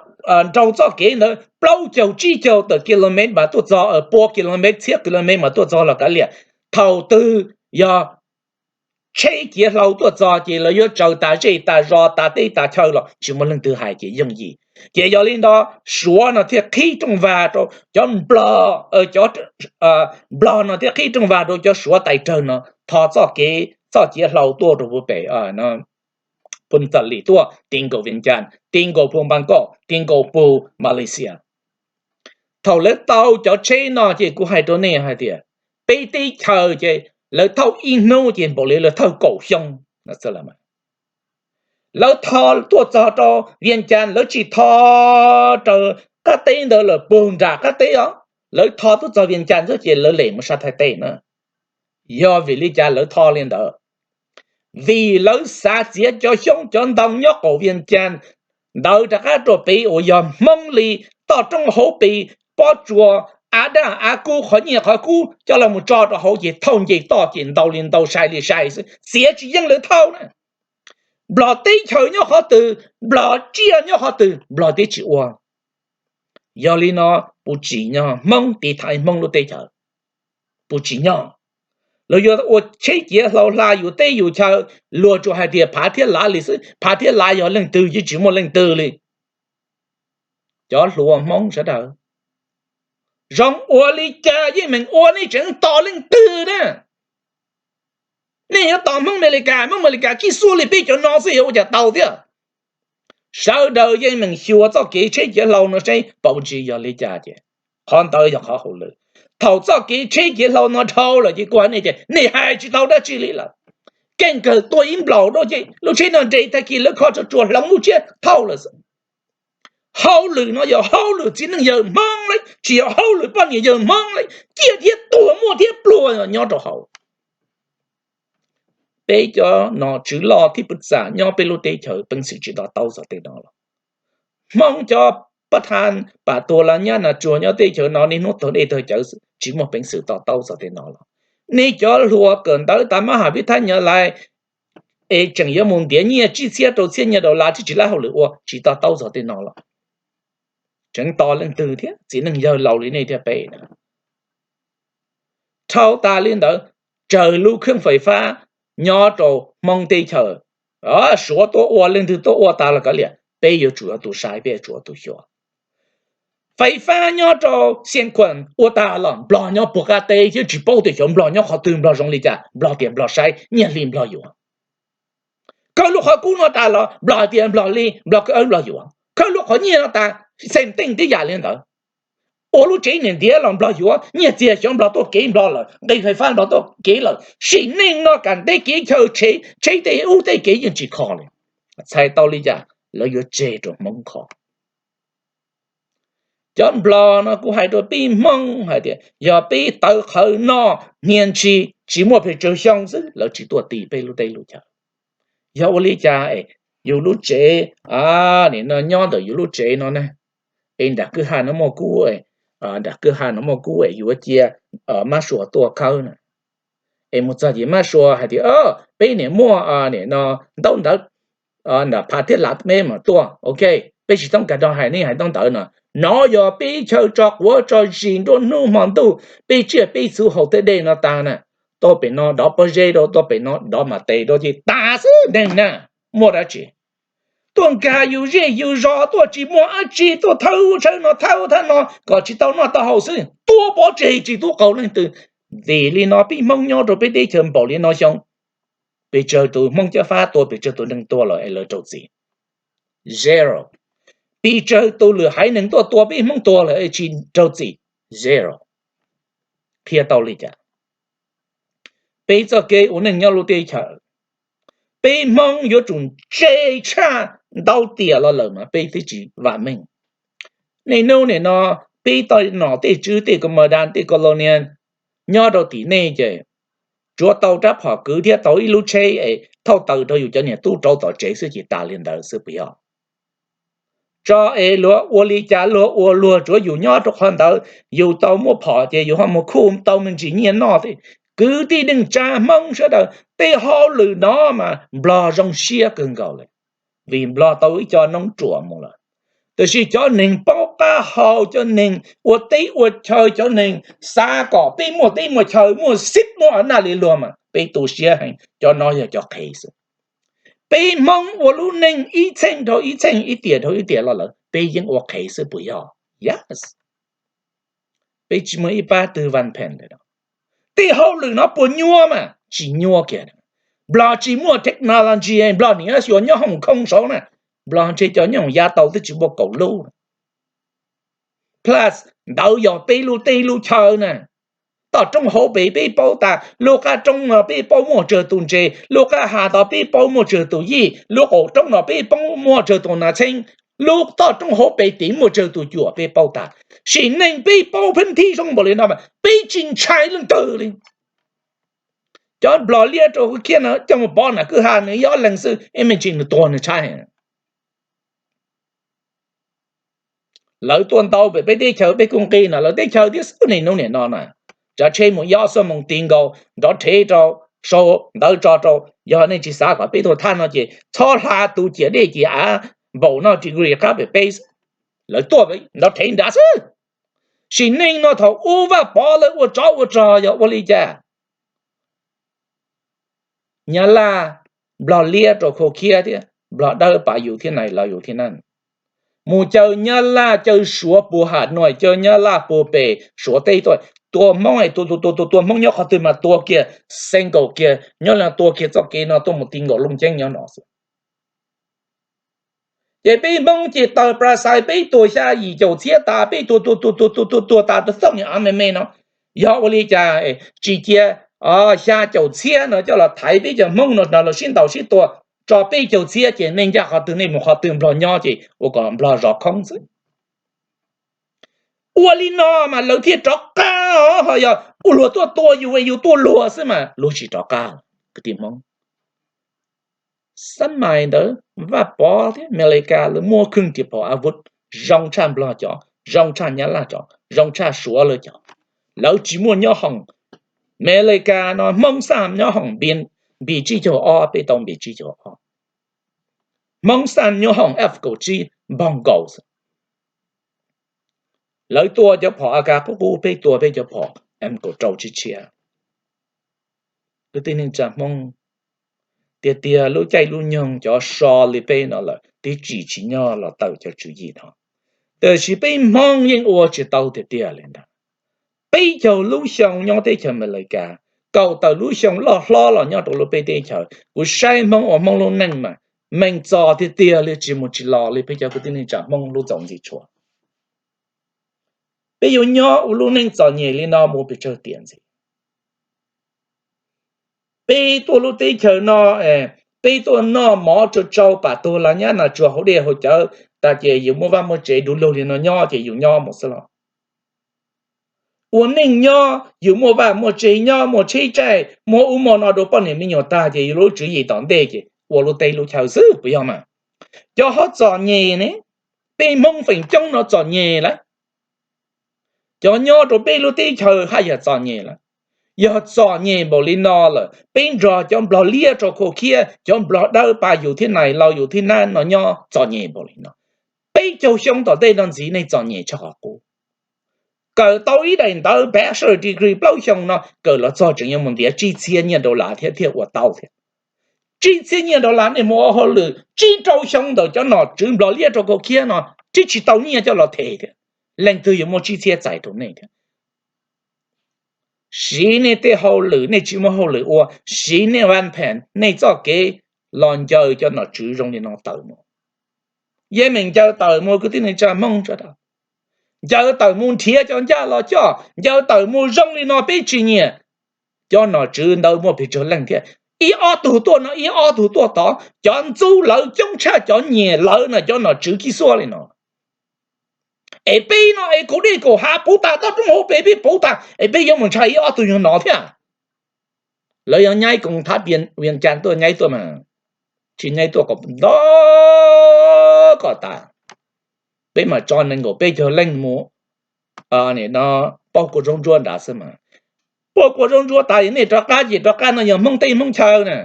nraug txoj kev ntawd plaub caug tsib caug tawm kilomev mas tuaj txog, pua kilomev txhiab kilomev mas tuaj txog los kav liam. Thaum twg yog tsheb ciav hlau tuaj txog ces lawv yuav tsaws tas zej tas zos tas teb tas chaw los tsis muaj leej twg hais ces yooj yim. Ces yog li ntawd Suav no thiaj qhib rooj vag rau cov Nplog, cov Nplog no thiaj qhib rooj vag rau cov Suav tais rawg no tho txoj kev txoj ciav hlau tuaj rau puag pem Phu Ntxawm Lis tuaj ti nkaus Vias Cas, ti nkaus puag Npas Nkoj, ti nkaus puag Malaysia. Thaum lawv tau cov tsheb no ces kuv hais rau nej hais tias peb teb chaws ces lawv thauj ib hnub ces npaum li lawv thauj kaum xyoo. Lawv tho tuaj txog rau Vias Cas, lawv tsis tho raws qab teb ntawd lawm puag nram qab teb os, lawv tho tuaj txog Vias Cas xwb ces lawv lem mus sab Thaib teb na. Yog vim li cas lawv tho li ntawd? Vim lawv xav txiav cov xyoob cov ntoo nyob qaum Vias Cas ntawd rov qab rau pem uas yog Hmoob li toj roob hauv pes, pob tsuas, av daj av kub, qhov nyiaj qhov kub coj los mus tso rau hauv ces thauj nce toj ces ntau li ntau sai li sai xwb, txiav tsis yeej lawv thauj na. Nplog teb chaws nyob qhov twg, Nplog tsiaj nyob qhov twg, Nplog twb tsis ua. Yog li no puas tsim nyog Hmoob tiv thaiv Hmoob lub teb chaws? Puas tsim nyog? Lawv yuav ua tsheb ciav hlau hla yus teb yus chaw, luag tsuas hais tias Phav thiab Lav li xwb. Phav thiab Lav yog leej twg? Yeej tsis muaj leej twg li. Cov hluas Hmoob sawv daws, zoo ua li cas yeej meem ua, nej tseem tos leej twg na? Nej yuav tos Hmoob Amelikas, Hmoob Amelikas kib xub li peb cov no xwb yuav ua cas tau thiab? Sawv daws yeej meem xyuas txoj kev tsheb ciav hlau no seb paub tsis yog li cas ces qhov ntawd yog qhov hauj lwm. Thaum txoj kev tsheb ciav hlau no dhau lawm ces kuv hais nej tias nej hais tsis tau dab tsi li lawm. Keej kawg tua ib nplaum rau ces lub tsheb no nres tag kis lawv kho tsuag tsuag hloov lub tsiab thauj lawm xwb. Hauj lwm no yog hauj lwm txiv neej yawg Hmoob li, tsis yog hauj lwm poj niam yawg Hmoob li. Ciaj thiab tuag, muaj thiab pluag nyob rau hauv. Peb cov nom tswv loj thiab pwm txam nyob peb lub teb chaws peev xwm tsis to taub txog tej no los? Hmoob cov pab thaj pam tuag las nyab nas tsuag nyob teb chaws no niaj hnub taug dej taug cawv tsis muaj peev xwm to taub txog tej no los? Nej cov hluas kawm ntawv tas mab ham vib thab nyav lais es tseem yuav mus ntiav nyiaj tsib txhiab rau txhiab nyiaj daus las tsis tsis lab hauj lwm ua tsis to taub txog tej no los? Tseem tos leej twg thiab? Txiv neej yawg laus li nej thiab peb na. Dhau tas li ntawd, tsawg lub kheeb fais fab nyob rau Hmoob teb chaws, Suav tuaj ua, leej twg tuaj ua tas los kav liam, peb yuav tsum yog tus saib, peb yuav tsum yog tus xyuas. Fais fab nyob rau Xeev Khuam ua tas los Nplog nyob puag qab teb thiab tsis paub tias xyov Nplog nyob qhov twg, Nplog zoo li cas, Nplog tias Nplog saib, nyiaj hli Nplog yuav. Khawb lub qhov kub no tas los Nplog tias Nplog li, Nplog khawb, Nplog yuav. Khawb lub qhov nyiaj no tas, xem teej tib yam li ntawd. Ua lub tsev niam ntiav los Nplog yuav, nyiaj txiag xyov Nplog tuaj kev Nplog lawm, nqi fais fab Nplog tuaj kev lawm, sim neej no kam teb kev chaw, tsheb tej ub tej kev yeej tsis kho li. Txhais tau li cas lawv yuav tseg rau Hmoob kho? Cov Nplog no kuv hais rau peb Hmoob hais tias yog peb tawv qhawv noj hnia ntshis tsis muaj pes tsawg xyoo xwb lawv tsis tuaj ti peb lub teb lub chaw. Yog ua li cas es yus lub tsev, nim no nyob ntawm yus lub tsev no na, es nram kwj ha no muaj kub, nram kwj ha no muaj kub es yuav cia mab sua tuaj khawb na. Es mus txog ces mab sua hais tias, peb niam muaj nim no ntaub ntawv nram phav thiab lav, peb mam tuaj, ok. Peb tsis toob kas rau hais nej hais ntaub ntawv no. No yog peb chaw tso quav tso zis nruab hnub hmo ntuj, peb tsiaj peb txhu haus tej dej no tas na. Tuaj pem no dov pob zeb rau, tuaj pem no dov mas tes rau ces tas xwb neeg na. Muaj dab tsi? Tuaj nkag yus zej yus zos, tuaj tsis muaj dab tsi, tuaj thawb tshawb no thawb thawb no kom tsis tau noj tau haus xwb, tuaj pov tseg tsis tub qaug leej twg. Vim li no peb Hmoob nyob rau peb teb chaws npaum li no xyoo, pes tsawg tus Hmoob cov fab tuag, pes tsawg tus neeg tuag lawm es lawv raug txim? Zero. Pes tsawg tus lwm haiv neeg tuaj tua peb Hmoob tuag lawm es tsis raug txim? Zero. Qhia tau li cas? Peb txoj kev ua neej nyob lub teb chaws, peb Hmoob yuav tsum ntse tshaj ntau tiam los lawm mas peb thiaj tsis vam meej. Niaj hnub nim no peb tej nom tej tswv tej ko mas da tej colonial nyob rau tim nej ces tsuav tau rab phom kwv thiab tau ib lub tsheb es thauj taws rau yus cov niam tub rauv tom tsev xwb ces tas li ntawd xwb puas yog? Tso es luag ua li cas luag ua, luag tsuav yus nyob rau qhov ntawd, yus tau muaj phom ces yus ho mus khuj tau me ntsis nyiaj noj thiab. Kwv tij neej tsa Hmoob sawv daws, tej hauj lwm no mas Nplog zoo siab kawg nkaus li, vim Nplog tau ib co noob ruam mus lawm. Tab sis cov neeg paub qab hau, cov neeg ua teb ua chaw, cov neeg xav kom peb muaj teb muaj chaw, muaj xib muaj naj li luag mas peb tu siab heev, cov no yog cov qhev xwb. Peb Hmoob ua lub neej ib txheej dhau ib txheej, ib tiam dhau ib tiam los lawm peb yeej ua qhev xwb puas yog? Yes. Peb tsis muaj ib pab twg vaj pheej li no. Tej hauj lwm no puas nyuaj mas tsis nyuaj kiag. Nplog tsis muaj technology, Nplog nim yuav xyuas nyob hoom khoo saud na, Nplog ntshe cov nyob hoom yav tau twb tsis muaj kaum lub. Plus ntawd yog peb lub teb lub chaw na. Toj roob hauv pes peb paub tas, lub qab roob no peb paub muaj tsawg tus ntses, lub qab ha tod peb paub muaj tsawg tus yij, lub qaum roob no peb paub muaj tsawg tus nas txheeb, lub toj roob hauv pes tid muaj tsawg tus cuam peb paub tas. Sim neej peb paub pheej thib zoo npaum li no mas peb tsis ntshai leej twg li. Cov Nplog liab rau Khuv Khiab no coj mus pov nram kwj ha nws ib ob leeg xwb, ib me ntsis nws tuag nws tshaib. Lawv tuaj ntau pem peb teb chaws peb kuj nqis no lawv teb chaws thiab xwb niaj hnub niam no na. Tsav tsheb mus ib ob xuab moos ti nkaus nrov rhev rau, sau ntawv tso rau, yog nej tsis xav kom peb tuag thaj no ces txhob hla tus ciam dej ciam av npaum no degree qab pem peb xwb. Lawv tuaj nrov rhev nrad xwb. Sim neej no thaum ub Vaj Pov lawv ua tsov ua rog yog ua li cas? Nyab Laj, Nplog liab rau Khuv Khiab thiab Nplog dawb pab yus thiab nais lawv yus thiab na. Mus caw Nyab Laj caw Suav puag Ham Nuam, caw Nyab Laj puag pem Suav teb tuaj, tua Hmoob es tua tua tua tua tua Hmoob nyob qhov twg mas tua kiag, xeev nkaus kiag nyob li no, tua kiag txoj kev no tuaj mus ti nkaus Looj Ceeb nyob no xwb. Ces peb Hmoob ces tawg plas xais, peb tuag xya yim caum txhiab tas, peb tuag tuag tuag tuag tuag tuag tuag tas rau txoj niag av me me no. Yog ua li cas tsis cia xya caum txhiab no coj los thaiv peb cov Hmoob no los sib ntaus sib tua, tso peb caug txhiab ces nej ncaj qhov twg nej mus qhov twg, Nplog nyob ces ua kom Nplog zov khoob xwb. Ua li no mas lawv thiaj rov qab os, ho yog ua luag tuaj tua yus es yus tuaj luag xwb mas luag tsis rov qab. Kwv tij Hmoob, xab mais ntawd Vaj Pov thiab Amelikas lawv muaj khwj riam phom av vuv zoo tshaj Nplog cov, zoo tshaj Nyab Laj cov, zoo tshaj Suav lawv cov. Lawv tsis muaj nyob hoom. Amelikas no Hmoob xaj nyob hoom npis tsib caug ob, peb tau npis tsib caug ob. Hmoob xaj nyob hoom F kaum tsib npog nkaus. Lawv tua cov phom A K qub qub, peb tua peb cov phom M kaum rau tshiab tshiab. Kwv tij neej tsa Hmoob, tiag tiag lub caij lub nyoog cov so li peb no lawm twb tsim tsis nyob los tawm cov tswv yim no. Tab sis peb Hmoob yeej ua tsis tau tiag tiag li ntag. Peb caug lub xyoo nyob teb chaws Amelikas, kaum tawm lub xyoo loj hlob los nyob rau lub peb teb chaws, kuv saib Hmoob ua Hmoob lub neej mas meej txog tiag tiag li, tsis mus tsis los li peb cov kwv tij neej tsa Hmoob lub txaus ntxim tshua. Peb yuav nyob ua lub neej txom nyem li no mus pes tsawg tiam ntxiv? Peb tuaj lub teb chaws no, peb tuaj noj mov tsau tsau pam tuag los nyab nas tsuag hauv dej hauv cawv tas ces yus muaj vaj muaj tsev du lug li no nyob ces yus nyob mus xwb los. Ua neej nyob yus muaj vaj muaj tsev nyob, muaj tsheb tsaij, muaj ub muaj no rau poj niam me nyuam tag ces yus lub tswv yim tom ntej ces ua lub teb lub chaw xwb puas yog mas? Cov ho txom nyem ne, peb Hmoob feem coob no txom nyem lawm. Cov nyob rau peb lub teb chaws haj yam txom nyem lawm. Yog txom nyem npaum li no lawm, peb nrog cov nplog liab rau khau khiab, cov nplog dawb pa yus thiab nais laus yus thiab nab no nyob txom nyem npaum li no. Peb caug xyoo tom ntej no ntxiv nej txom nyem tshaj qhov qub. Kawm tau ib daim ntawv bachelor degree plaub xyoo no kawm los txog tseem yuav mus ntiav tsib txhiab nyiaj dollar thiab thiaj ua tau thiab. Tsib txhiab nyiaj dollar nej mus ua hauj lwm tsib rau xyoo ntawm cov nom tswv nplog liab rau khau khiab no twb tsis tau nyiaj coj los them thiab. Leej twg yuav muaj tsib txhiab txais rau nej thiab? Siv nej tej hauj lwm nej tsis muaj hauj lwm ua, siv nej vaj phem nej txoj kev los ncaws cov nom tswv zoo li no tawm mus. Yeej meem ncaws tawm mus kwv tij neej tsa Hmoob sawv daws. Ncaws tawm mus nrhiav cov ncaj los coj, ncaws tawm mus zoo li no peb tsis nyiam. Cov nom tswv ntawd muaj pes tsawg leej thiab? Ib ob tug tuaj no ib ob tug tuaj tod, cov ntxub lawv coob tshaj cov nyiam lawv no cov nom tswv kib xuab li no. Es peb no es kaum dej kaum hav puv tas, toj roob hauv pes peb puv tas, es peb yuav mus ntshai ib ob tug nyuag no thiab? Lawv yog nyaib koom thab Vias Cas tuaj nyaib tuaj mas, tsis nyaib tuaj kom nto kom tas. Peb mam tso nees nkaum peb caug leej mus pauj kua zaub ntsuab nrad xwb mas. Pauj kua zaub ntsuab tas nej rov qab ces rov qab no yog Hmoob teb Hmoob chaw na.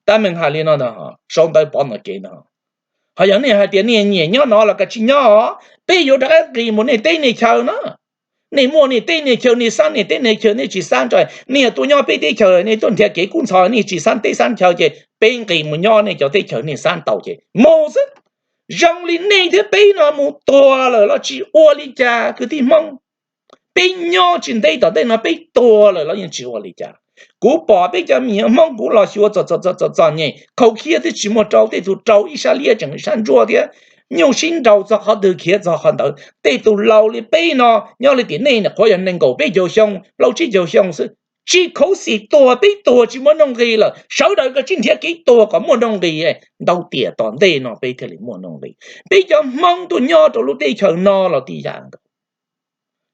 Tab meeg hais li no ntag, sau ntawv pov ntawm kev ntag. Ho yog nej hais tias nej nyiam nyob no los kav tsij nyob, peb yuav rov qab nqis mus nej teb nej chaw na. Nej muaj nej teb nej chaw, nej xab nej teb nej chaw, nej tsis xab ntsoj, nej tuaj nyob peb teb chaws nej tuaj nrhiav kev kub ntxhov, nej tsis xab teb xab chaw ces peb nqis mus nyob nej cov teb chaws nej xab tau ces mus xwb. Zoo li nej thiab peb no mus tuag lawm los tsis ua li cas kwv tij Hmoob. Peb nyob tsis ntev tom ntej no peb tuag lawm los yeej tsis ua li cas. Kuv pom peb cov me nyuam Hmoob kuv los xyuas txom txom nyem, khau khiab twb tsis muaj rau, tej tug rau ib sab liab tseem ib sab ntsuab thiab. Nyuj sib nraus txog qhov twg khiav txog qhov ntawd. Tej tus laus li peb no nyob li tiam nej nyuam qhuav yog nees nkaum peb caug xyoo plaub tsib caug xyoo xwb, tsis khuv xim tuag, peb tuag tsis muaj nuj nqis lawm. Sawv daws kav tsij nrhiav kev tuag kom muaj nuj nqis, ntau tiam tom ntej no peb thiaj li muaj nuj nqis. Peb cov Hmoob tuaj nyob rau lub teb chaws no los tib yam nkaus.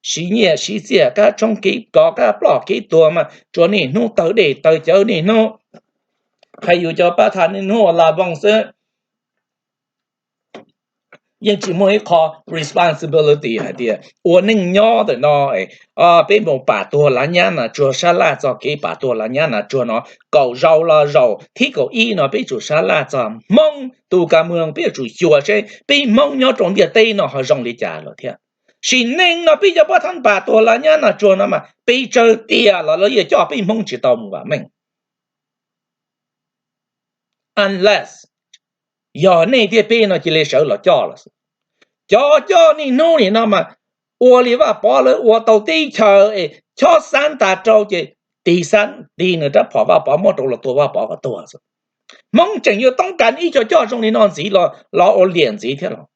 Siv nyiaj siv txiaj kab tshoob kev kov kab ploj kev tuag mas tsuas niaj hnub tawg dej tawg cawv niaj hnub, hais yus cov pab thaj niaj hnub ua la voos xwb. Yeej tsis muaj ib qho responsibility hais tias ua neej nyob ntawm no peb mus pam tuag lav nyab nas tsuag, sab laj txog kev pam tuag lav nyab nas tsuag no. Kaum zaus los zaum thib kaum ib no peb tsum sab laj txog Hmoob tus ka moos, peb yuav tsum xyuas seb peb Hmoob nyob rau ntiaj teb no ho zoo li cas lawm thiab. Sim neej no peb cov pab thaj pam tuag lav nyab nas tsuag no mas pes tsawg tiam los lawv yeej coj peb Hmoob tsis tau mus vam meej. Unless yog nej thiab peb no cia li sawv los coj los xwb. Cov coj niaj hnub nim no mas ua li Vaj Pov lawv ua tau teb chaws es chob xab tas rau ces tig xab, tig nws rab phom, Vaj Pov muab rau los tua Vaj Pov kom tuag xwb. Hmoob tseem yuav toob kas ib co coj zoo li no ntxiv los ua liam ntxiv thiab los?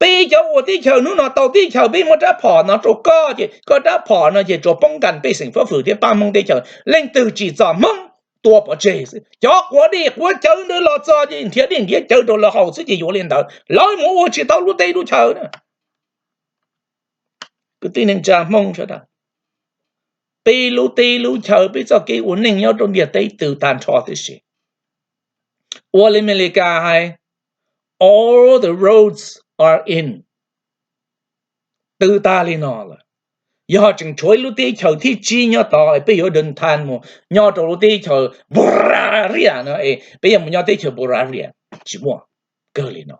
Peb cov ua teb chaws hnub no tau teb chaws, peb muab rab phom no rau koj ces koj rab phom no ces tsuas poob kas pej xeem fab fwm thiab pab Hmoob teb chaws. Leej twg tsim txom Hmoob tua pov tseg xwb. Cov quav dej quav cawv ntawd los txog ces nrhiav dej nrhiav cawv rau lawv haus xwb ces yuav li ntawd, lawv mus ua tsis tau lub teb lub chaw na. Kwv tij neej tsa Hmoob sawv daws, peb lub teb lub chaw, peb txoj kev ua neej nyob rau ntiaj teb tws tag nrho tib si. Ua li Amelikas hais, all the roads are in, tws tag li no lawm. Yog tseem tshuav ib lub teb chaws thib tsib nyob tod, peb yuav downtown mus nyob rau lub teb chaws Bulgaria no, peb yuav mus nyob teb chaws Bulgaria, tsis muaj. Kawg li no,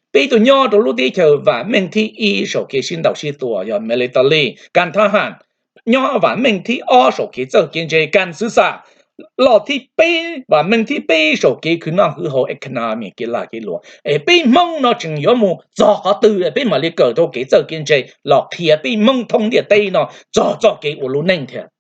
peb tuaj nyob rau lub teb chaws vam meej thib ib saum kev sib ntaus sib tua yog military, kas thab ham, nyob vam meej thib ob saum kev txawj kev ntse, kas xwv xam, loj thib peb, vam meej thib peb saum kev khwv noj khwv haus, economy, kev lag kev luam. Es peb Hmoob no tseem yuav mus txog qhov twg peb mam li kawm tau kev txawj kev ntse los qhia peb Hmoob thoob ntiaj teb no txog txoj kev ua lub neej thiab.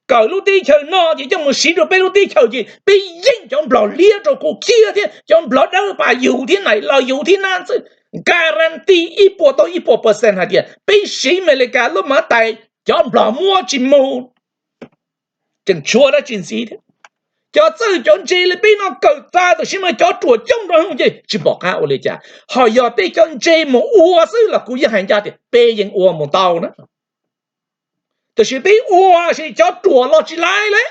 Kawm lub teb chaws no ces coj mus siv rau peb lub teb chaws ces peb yeej cov nplog liab rau kua khiab thiab cov nplog dawb pas yus thiab nais laus yus thiab nab xwb. Guarantee ib puas tau ib puas percent hais tias peb siv Amelikas lub mav tais cov nplog muab tsis mus. Tseem tshuav dab tsi ntxiv thiab? Cov txawj cov ntse li peb no kawm tag tam sim no cov ruam coob rau ces tsis pom qab ua li cas. Ho yog peb cov ntse mus ua xwb los kuv yeej hais ncaj tias peb yeej ua mus tau na. Tab sis peb ua ces cov ruam los tsis laiv li.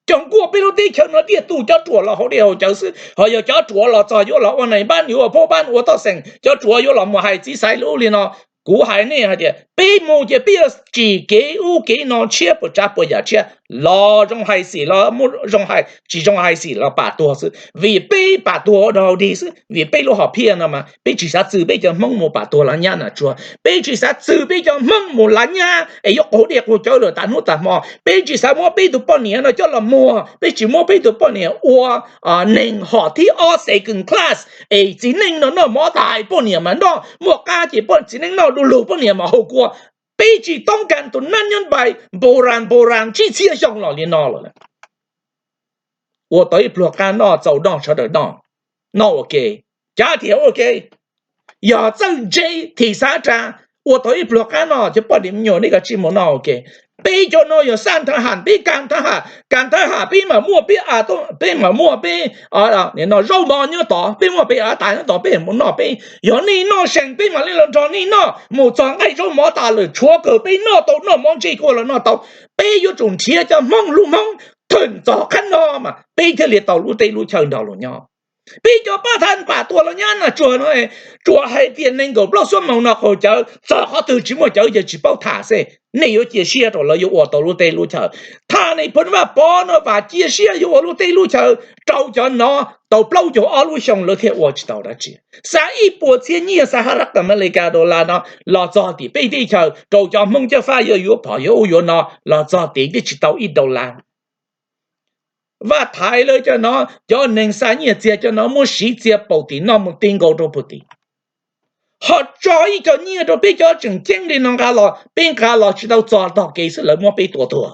Cov nkuaj peb lub teb chaws no tiaj tus cov ruam los haus dej haus cawv xwb, ho yog cov ruam los txog yuav los ua nais npab yuav ua pab npab ua toj xeem, cov ruam yuav los mus hais txiv xaiv lub li no, Kuv hais nej hais tias peb mus ces peb yuav tsim kev ub kev no tshiab puas tsav puas yam tshiab, los zoo hais xim los zoo, tsis zoo hais xim los pam tuag xwb, vim peb pam tuag ua dog dig xwb, vim peb lub hom phiaj no mas peb tsis xav txwm peb cov Hmoob mus pam tuag lav nyab na tsuag, peb tsis xav txwm peb cov Hmoob mus lav nyab es yuav qaug dej qaug cawv lawm tas hnub tas hmo, peb tsis xav muab peb tus poj niam no coj los muag, peb tsis muab peb tus poj niam ua neeg hom thib ob second class, es txiv neej no noj mov tas hais poj niam mas noj, muaj qab ces poj txiv neej noj du lug poj niam mas haus kua. Peb tsis toob kas tus nab nyob npai npau ras npau ras tsib txhiab xyoo los li no lawm. Ua tau ib pluag qab noj txaus noj sawv daws noj, noj ua ke, cav thiam ua ke. Yog txawj ntse thim xav tsa, ua tau ib pluag qab noj cov poj niam me nyuam nej kav tsij mus noj ua ke. Peb cov no yog xaj thab ham, peb kas thab ham, kas thab ham peb mam muaj peb, peb mam muaj peb zaub mov nyob tod, peb muaj peb av tas nyob tod peb mus noj peb. Yog nej noj seem peb mam li los nrog nej noj, mus txog nqaij zaub mov tas lawm tshuav kawg peb noj tau noj mov ntsej kuj los noj tau. Peb yuav tsum nrhiav cov Hmoob hlub Hmoob theem txog qhab no mas peb thiaj li tau lub teb lub chaw nrog luag nyob. Peb cov pab thab pam tuag los nyab na tsuag no, tsuas hais tias nees nkaum plaub xuab moos no qaug cawv, txog qhov twg tsis muaj cawv ces tsis paub tham xwb. Nej yuav cia siab rau lawv yuav ua tau lub teb lub chaw. Tham nej pheej Vaj Pov no vam cia siab yuav ua lub teb lub chaw rau cov no tau plaub caug ob lub xyoo lawv thiaj ua tsis tau dab tsi. Xa ib puas txhiab nyiaj, xa hab rab kas Amelikas dollar no los txog tim peb teb chaws rau cov Hmoob cov fab yuav yuav phom yuav ub yuav no los txog tim twb tsis tau ib dollar. Vaj Thaiv lawv cov no, cov neeg xa nyiaj txiag cov no muab siv txiag paum tim no mus ti nkaus rau puag tim. Ho tso ib co nyiaj rau peb cov tseem ceeb li no nqa los, peb nqa los tsis tau txog tog kev xwb lawv muab peb tua tuag.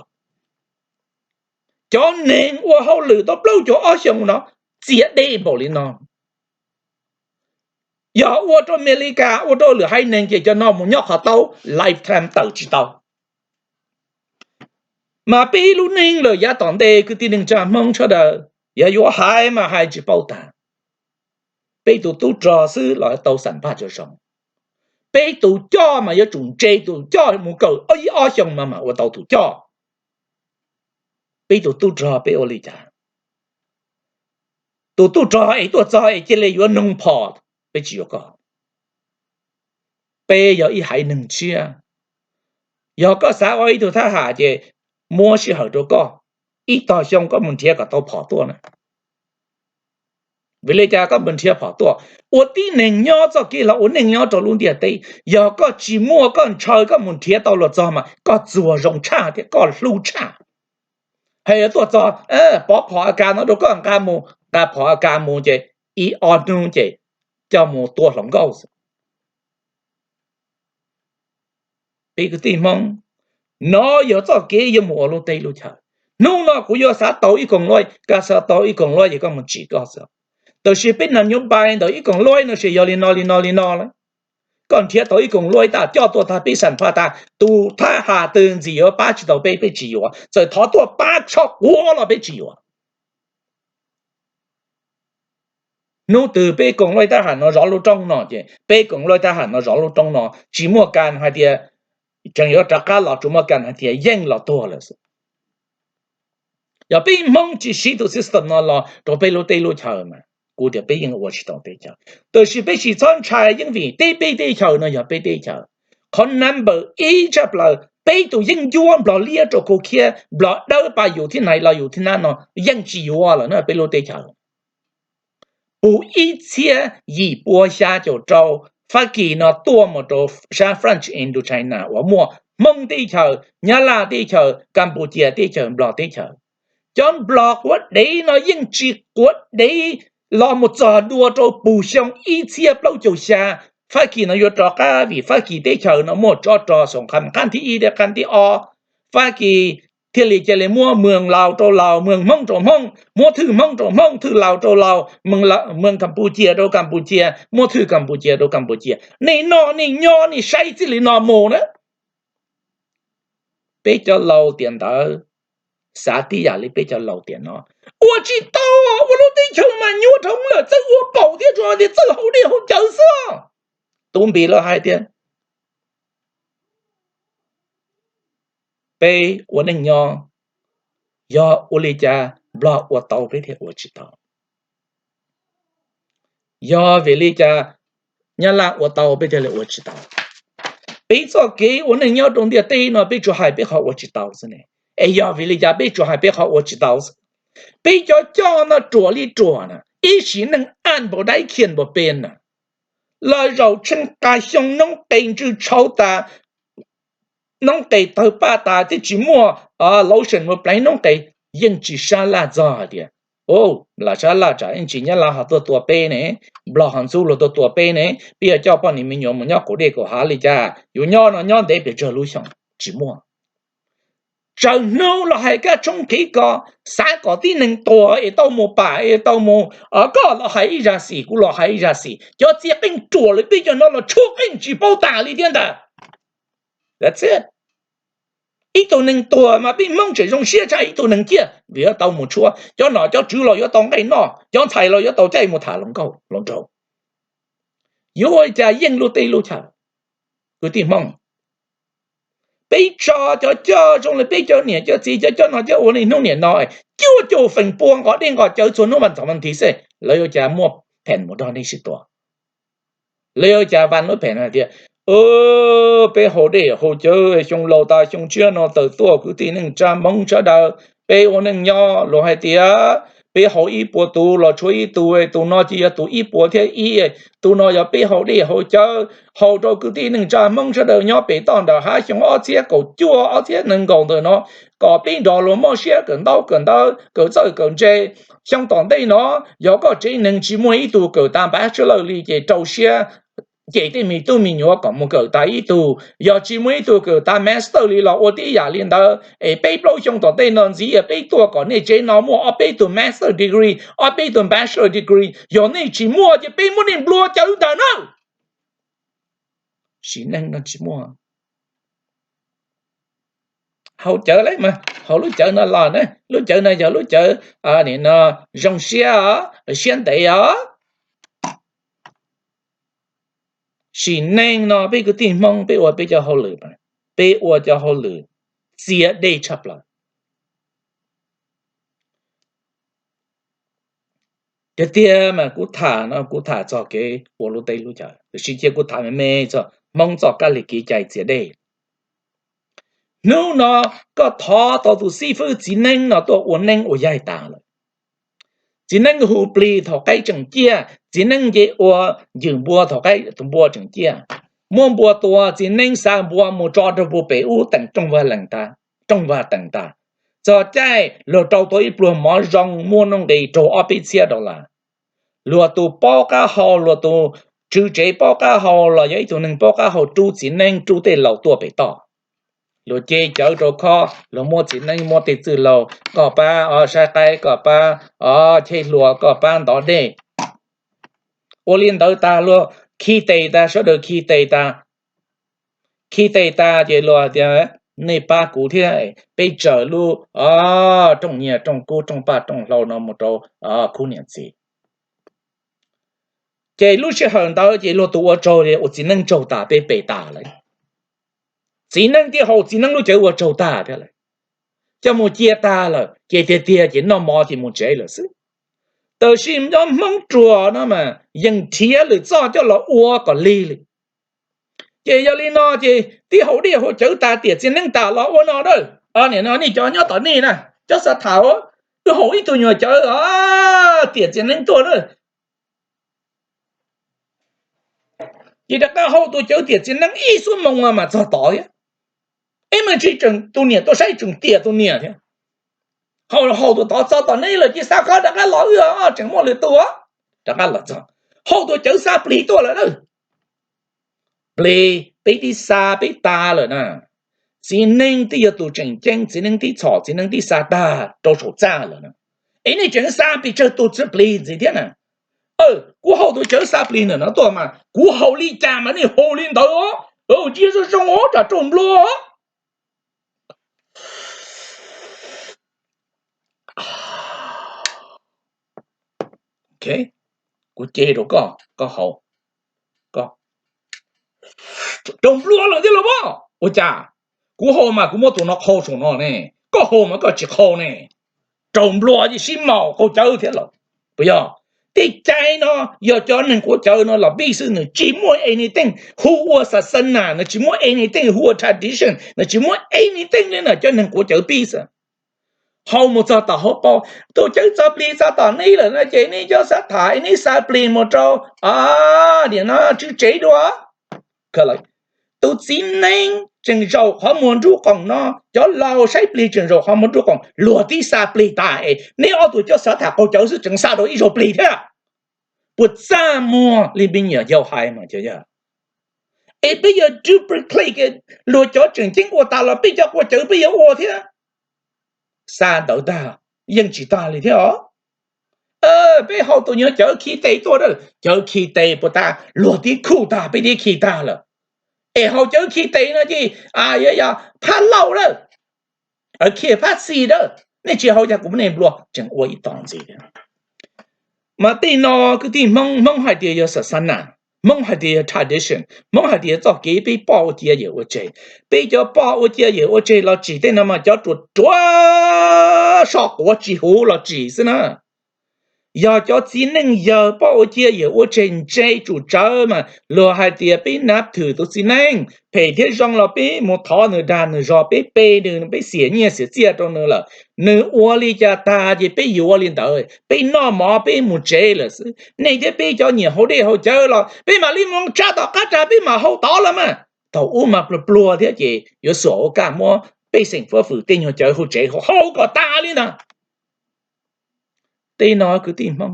Cov neeg ua hauj lwm tau plaub caug ob xyoo no txias dej npaum li no. Yog ua rau Amelikas, ua rau lwm haiv neeg ces cov no mus nyob qhov taub lifetime tawm tsis tau. Mas peb lub neej lawm yav tom ntej kwv tij neej tsa Hmoob sawv daws, yog yuav hais mas hais tsis paub tas. Peb tus tub rog xwb los tau xam phaj cov zoo. Peb tus coj mas yuav tsum ntse tus coj mus kawm ib ob xyoo mas mam ua tau tus coj. Peb tus tub rog peb ua li cas? Tus tub rog es tuaj txog es cia li yuav noog phom, peb tsis yuav koj. Peb yog ib haiv neeg tshiab. Yog koj xav ua ib tug thab ham ces muab sij hawm rau koj, ib tog xyoo koj mus nrhiav kom tau phom tuaj na. Vim li cas koj mus nrhiav phom tuaj? Ua tib neeg nyob txoj kev los ua neej nyob rau lub ntiaj teb, yog koj tsis muaj koj ntshaw koj mus nrhiav tau los txog mas koj txuag zoo tshaj thiab koj hlub tshaj. Hais tuaj txog, pov phom A kas no rau koj nqa mus, nqa phom A kas mus ces ib ob hnub ces coj mus tua hluas nkauj xwb. Peb kwv tij Hmoob, no yog txoj kev yuav mus ua lub teb lub chaw. Hnub no kuv yuav xav tau ib koom luaj, koj xav tau ib koom luaj ces koj mus tsim koj xwb. Tab sis peb nab nyob npai ntawm ib koom luaj no ces yog li no li no li no lawm. Koj nrhiav tau ib koom luaj tas coj tuaj tag peb xam phaj tas tus thab ham twg ntxim yuav pab tsis tau peb, peb tsis yuav. Txawm thov tuaj pab tsho quav los peb tsis yuav. Hnub twg peb koom luaj thab ham no zov lub roob no ces peb koom luaj thab ham no zov lub roob no tsis muaj kas hais tias tseem yuav rov qab los, tsuas muaj kas hais tias yeej los tuag lawm xwb. Yog peb Hmoob tsis siv tus system no los rau peb lub teb lub chaw mas kuv tias peb yeej ua tsis tau teb chaws. Tab sis peb tsis txhob ntshai yeej vim teb peb teb chaws no yog peb teb chaws. Qhov number ib tshaj plaws peb tus yeeb ncuab Nplog liab rau khau khiab, Nplog dawb pab yus thiab nais los yus thiab nab no yeej tsis yuav lawm na peb lub teb chaws. Puv ib txhiab yim pua xya caum rau Fab Kis no tuaj mus rau sab France Indochina uas muaj Hmoob teb chaws, Nyab Laj teb chaws, Kampuchia teb chaws, Nplog teb chaws. Cov Nplog quav dev no yeej tsis quav dev los mus txog dua rau puv xyoo ib txhiab plaub caug xya. Fab Kis no yuav rov qab vim Fab Kis teb chaws no muaj tsov rog xoom qab, qab thib ib thiab qab thib ob. Fab Kis thiaj li cia li muab Moos Laus rau Laus, Moos Hmoob rau Hmoob, muab thwj Hmoob rau Hmoob, thwj Laus rau Laus, Moos Kampuchia rau Kampuchia, muab thwj Kampuchia rau Kampuchia. Nej noj nej nyob nej saib txij li no mus na. Peb cov laus tiam ntawd xav tib yam li peb cov laus tiam no. Ua tsis tau, ua lub teb chaws mas nyuaj dhau lawm, txawj ua paum thiab tsuas tias txawj haus dej haus cawv xwb. Tub Npis lawv hais tias peb ua neej nyob, yog ua li cas Nplog ua tau peb thiaj ua tsis tau? Yog vim li cas Nyab Laj ua tau peb thiaj li ua tsis tau? Peb txoj kev ua neej nyob rau ntiaj teb no peb tsuas hais peb qhov ua tsis tau xwb ne. Es yog vim li cas peb tsuas hais peb qhov ua tsis tau xwb? Peb cov coj no ruam li ruam na, ib sim neej aj npaum dab khian npaum pes na, los zaum tsheej qa xyoo noob qes ntsw tshauv tas, noob qes tawg paj tas twb tsis muaj lotion mus pleev noob qes, yeej tsis sab laj txog hais tias, lam sab laj tsam ib ntsis Nyab Laj ho tuaj tua peb ne, Nplog ho ntxub luag tuaj tua peb ne, peb yuav coj poj niam me nyuam mus nyob qaum dej qaum hav li cas, yuav nyob no nyob ntev pes tsawg lub xyoo. Tsis muaj. Tsaws hnub los hais kab tshoob qhiv ko, xav kom tib neeg tuag es tau mus pam es tau mus, koj los hais ib zaj xim kuv los hais ib zaj xim, cov txiv qeej ruam li peb cov no los tshuab qeej tsis paub tas li thiab ntag. Ib tug neeg tuag mas peb Hmoob tseem zoo siab tshaj ib tug neeg ciaj vim yuav tau mus tshuab, cov nom cov tswv los yuav tau nqaij noj, cov ntxhais los yuav tau caij mus tham hluas nkauj hluas nraug. Yuav ua cas yeej luag tej lub chaw, kwv tij Hmoob? Peb tso cov coj zoo li peb cov niam cov txiv cov coj no coj ua li hnub niam no, cuaj caum feem pua nqos dej nqos cawv txhua hnub vas ntxov vas nthiv xwb, lawv yuav cas muaj phem mus nrog nej sib tua? Lawv yuav cas vas lub phem no tias, peb haus dej haus cawv xyoo laus tas xyoo tshiab no tawm tuaj kwv tij neej tsa Hmoob sawv daws, peb ua neej nyob luag hais tias peb haus ib puas tus los tshuav ib tug, tus no ces yog tus ib puas thiab ib, tus no yog peb haus dej haus cawv haus rau kwv tij neej tsa Hmoob sawv daws nyob pem toj nram hav xyoo ob txhiab kaum cuaj ob txhiab nees nkaum ntawm no, kom peb nrog luag mob siab kawm ntaub kawm ntawv kawm txawj kawm ntse. Xyoo tom ntej no yog koj tsev neeg tsis muaj ib tug kawm tas npav sab lawj li ces rau siab ces tej me tub me nyuam kom mus kawm tas ib tug, yog tsis muaj ib tug kawm tas master li los ua tib yam li ntawd es peb plaub xyoo tom ntej no ntxiv peb tuaj kom nej tsev no muaj ob peb tug master degree, ob peb tug bachelor degree, yog nej tsis muaj ces peb muab nej nplua cawv ntag na. Sim neej no tsis muaj. Haus cawv las mas haus lub cawv no los na, lub cawv no yog lub cawv no zoo siab os, siab ntev os. Sim neej no peb kwv tij Hmoob peb ua peb cov hauj lwm, peb ua cov hauj lwm txias dej tshaj plaws. Tiag tiag mas kuv tham no kuv tham txog kev ua lub teb lub chaw, tiam sis cia kuv tham me me txog Hmoob txoj kab li kev cai txias dej. Hnub no koj thov tau tus xib fwb txiv neeb no tuaj ua neeb ua yaig tas lawm. Txiv neeb hu plig thaum qaib tseem ciaj, txiv neeb nce ua ncwm npua thaum qaib tus npua tseem ciaj. Muab npua tua, txiv neeb xa npua mus tso rau puag pem ub teem rooj vag teem tas. Txog caij luag rau tau ib pluag mov zoo muaj nuj nqis raug ob peb txhiab dollar. Luag tus paub qab hau, luag tus tswv tsev paub qab hau los yog ib tug neeg paub qab hau rub txiv neeb rub tej laus tuaj pem toj. Luag ce cawv rau khob, luag muab txiv neeb muab tej txwj laug, koj pab saib qaib, koj pab cheb hlua, koj pab ntov dej. Ua li ntawd tas luag khi tes tas, sawv daws khi tes tas. Khi tes tas ces luag tias, nej pab kuv thiab, peb tsaws lub rooj nyiaj rooj kub rooj paj rooj hlau no mus rau khub niam txiv. Ces lub sij hawm ntawd ces luag tus ua tsaug li ua txiv neeb tsaug tas peb pes tas lawm. Txiv neeb thiaj haus txiv neeb lub cawv ua tsaug tag thiab lawm. Coj mus cia tag lawm ces tiag tiag ces noj mov ces mus tsev lawm xwb. Tab sis nyob Hmoob ruam no mas yeej nrhiav lwm txoj coj los ua kom lig li. Ces yog li no ces twb haus dej haus cawv tas tiam txiv neeb tas los ua no na. Nim no nej cov nyob tom nej na, cov xav tham, wb haus ib tug nyuag cawv tiam txiv neeb tuaj na. Ces rov qab haus tus cawv tiam txiv neeb ib xuab moos mas txog tod thiab. Ib me ntsis tseem tus niam tuaj saib tseem tiam tus niam thiab. Haus haus tus tod txog tom nej lawm ces xa khob rov qab los wb tseem muaj lwm tus. Rov qab los txog, haus tus cawv xa plig tuaj lawm na. Plig peb twb xa peb tas lawm na. Txiv neeb twb yog tus tseem ceeb, txiv neeb twb txhom, txiv neeb twb xa tag rau saum txaj lawm na. Es nej tseem xa pes tsawg tus plig ntxiv thiab na? Kuv haus tus cawv xa plig ntawm no tuaj mas kuv haus li cas mas nej haus li ntawd. Cia zoo zoo os, tsam raug nplua. Kuv ce rau koj, koj haus. Raug nplua lawm thiab los mas. Ua cas? Kuv haus mas kuv muab tus no qhau saum no ne, koj haus mas koj tsis qhau ne. Raug nplua ces sib maus qaug cawv thiab lawm, puas yog? Tej cai no yog cov neeg quav cawv no los pib xwb, nws tsis muaj anything hu ua xas xas nas, nws tsis muaj anything hu ua tradition, nws tsis muaj anything li na, cov neeg quav cawv pib xwb. Hau mus txog tom hauv paus, tus cawv txog plig txog tom neb lawm no ces neb cov xav tham neb xa plig mus rau, nim no tswv tsev dua. Tus txiv neeb tseem zaum qhov muag nruab qoom no, cov laus saib plig tseem zaum qhov muag nruab qoom, luag tib xa plig tas es neb ob tug cov xav tham qaug cawv xwb tseem xa rau ib zaug plig thiab. Puas txaj muag li me nyuam yaus hais mas cov yawg? Es peb yuav duplicate luag cov tseem ceeb ua tas los peb cov quav cawv peb yuav ua thiab. Xa ntawd tag yeej tsis tag li thiab os. Peb haus tus nyuag cawv khi tes tuaj, cawv khi tes puas tag, luag tib khuj tag peb tib khi tag lawm. Es haus cawv khi tes no ces phab lauj lawm, khi phab xis lawm, nej tsis haus cas kuv muab nej nplua, tseem ua ib tog ntxiv thiab. Mas tej no kwv tij Hmoob, Hmoob hais tias yog xas xas nas, Hmoob hais tias yog tradition, Hmoob hais tias yog txoj kev peb poj ua cia yawm ua tseg. Peb cov poj ua cia yawm ua tseg los tsim tej no mas cov ruam ruam soj quav tsis huv los tsim xwb na. Yog cov txiv neej yawg poj ua cia yawm ua tseg ntse tsum tsawv mas luag hais tias peb nab thwm tus txiv neej, phem thiab zoo los peb mus thov nws dag nws zog, peb pe nws, peb xiam nyiaj xiam txiaj rau nws lawm, nws ua li cas tag ces peb yuav li ntawd, peb noj mov peb mus tsev lawm xwb. Nej thiab peb cov nyiam haus dej haus cawv los peb mam li mus tsa tom qab tag peb mam haus tod los mas. Thaum ub mas pluag pluag thiab ces yuav xuam ua kaj muab pej xeem fuab fwm tej nyuag cawv hauv tsev haus kom tas li ntag. Tej no kwv tij Hmoob,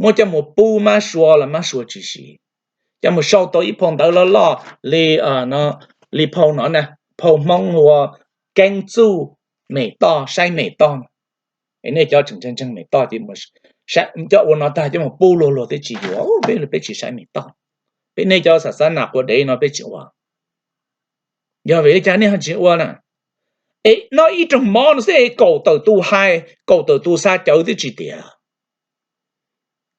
muab coj mus pub mab sua los mab sua tsis siv, coj mus sau tau ib phau ntawv loj loj li, li phau no, phau Hmoob hu ua Keeb Txuj Mem Toj Saib Mem Toj. Nej cov tseem ntseeg Mem Toj ces coj ua no tag coj mus pub luag luag thiaj tsis yuav, peb peb tsis saib Mem Toj. Peb nej cov xas xas nas quav dev no peb tsis ua. Yog vim li cas nej ho tsis ua na? Es noj ib rooj mov no xwb es kaum tawm tus hais, kaum tawm tus xa cawv twb tsis tiav.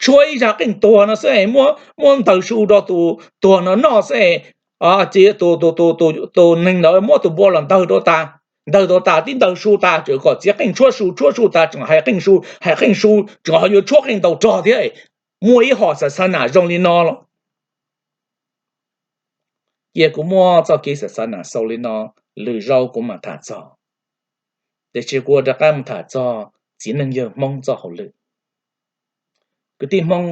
Tshuab ib zaj qeej tuag no xwb es muab ntawg su rau tus tuag no noj xwb es, tus neeg ntawd muab tus npua los ntawg rau tas, ntawg rau tas tib ntawg su tas tseem kom txiav qeej tshuab su, tshuab su tas tseem hais qeej su, hais qeej su tseem ho yuav tshuab qeej ntaus rog thiab. Muaj ib hom xas xas nas zoo li no los. Cia kuv muab txoj kev xas xas nas xaus li no, lwm zaus kuv mam tham txog. Tiam sis kuv ua rov qab mus tham txog txiv neej yawg Hmoob txoj hauj lwm. Kwv tij Hmoob,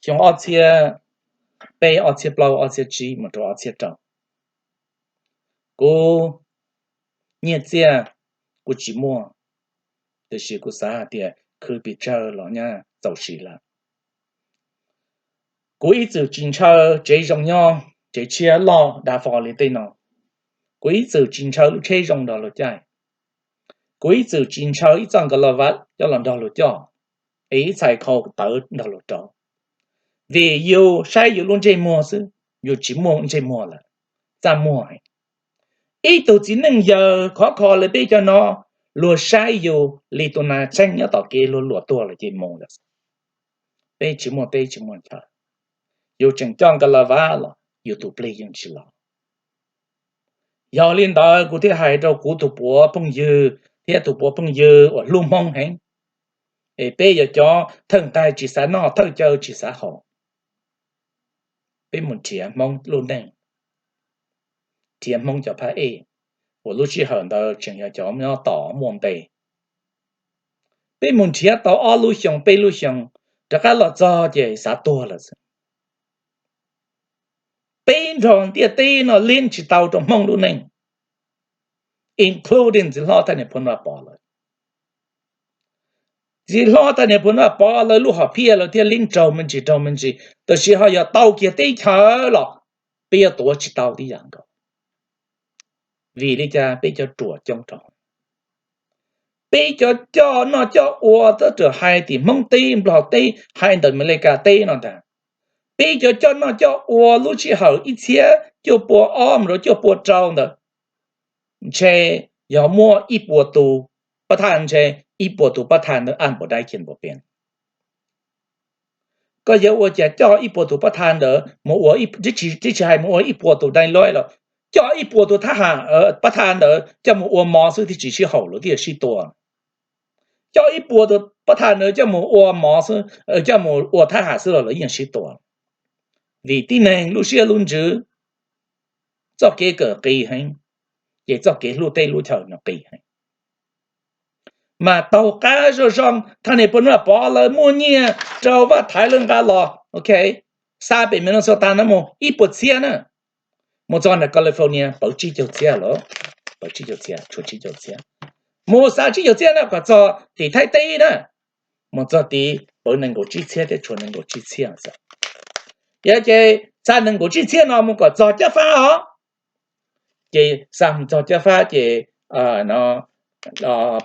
xyoo ob txhiab peb, ob txhiab plaub, ob txhiab tsib mus rau ob txhiab rau, kuv nyiaj txiaj kuv tsis muaj, tiam sis kuv xav hais tias khwv pes tsawg los nyaj txaus siv lawm. Kuv ib txwm tsis ntshaw tsev zoo nyob, tsev tshiab loj dav fo li tej no. Kuv ib txwm tsis ntshaw lub tsheb zoo nrog luag caij. Kuv ib txwm tsis ntshaw ib txoj nkas las vaj coj los nrog luag coj, es ib txhais khau tawv nrog luag rauv. Vim yus saib yus lub ntsej muag xwb, yus tsis muaj ntsej muag lawm, txaj muag. Ib tug txiv neej yawg khov kho li peb cov no, luag saib yus li tus nas txheeb nyob tom kev luag luam tuag lawm ces mus lawm. Peb tsis muaj teb tsis muaj chaw, yus tseem coj nkas las vaj los yus tus plig yeej tsis los. Yog li ntawd kuv thiaj hais rau kuv tus puav phooj ywg thiab tus puav phooj ywg uas hlub Hmoob heev, es peb yog cov thawj nqaij tsis xav noj, thawj caw tsis xav haus. Peb mus nrhiav Hmoob lub neej, nrhiav Hmoob cov phab ej uas lub sij hawm ntawd tseem yog cov nyob tom muaj npe. Peb mus nrhiav tau ob lub xyoo peb lub xyoo, rov qab los txog ces xav tuag lawm xwb. Peb nrog ntiaj teb no leeb tsis tau rau Hmoob lub neej, including txiv hlob thaj niam Phu Vaj Pov lawv. Txiv hlob thaj niam Phu Vaj Pov lawv lub hom phiaj lawv thiaj leeb raug me ntsis raug me ntsis, tab sis ho yog tau kiag teb chaws los peb yuav tuav tsis tau tib yam nkaus. Vim li cas? Peb cov ruam coob rau, peb cov coj noj coj ua tab ram hais tim Hmoob teb Nplog teb hais ntawm Amelikas teb no ntag. Peb cov coj noj coj ua lub sij hawm ib txhiab cuaj pua ob mus rau cuaj pua rau ntawd, ntshe yog muaj ib puas tus pab thaj, ntshe ib puas tus pab thaj ntawd ab npaum dab khian npaum pias. Koj yuav ua cas coj ib puas tus pab thaj ntawd mus ua, twb tsis hais mus ua ib puas tus dai loib los, coj ib puas tus thab ham pab thaj ntawd coj mus ua mov xwb thiaj tsis sib haum, lawv thiaj sib tua. coj ib puas tus pov thawj ntawd coj mus ua mov xwb, coj mus ua thab ham xwb los lawv yeej sib tua. Vim tib neeg lub siab lub ntsws, txoj kev kawm qis heev, ces txoj kev hlub teb lub chaw no qis heev. Mas taug qab zoo zoo, thaj niam pog Nuj Pov lawv muaj nyiaj rau Vaj Thaiv lawv nqa los, ok, xa pem Minnesota no mus ib puas txhiab na, mus txog nram California pawv tsib caug txhiab lawm, pawv tsib caug txhiab, tshuav tsib caug txhiab, mus xa tsib caug txhiab na kom txog tim Thaib teb na, mus txog tid pawv nees nkaum tsib txhiab thiab, tshuav nees nkaum tsib txhiab xwb. Yog ces xa nees nkaum tsib txhiab no mus kom txog Cab Fab os, ces xa mus txog Cab Fab ces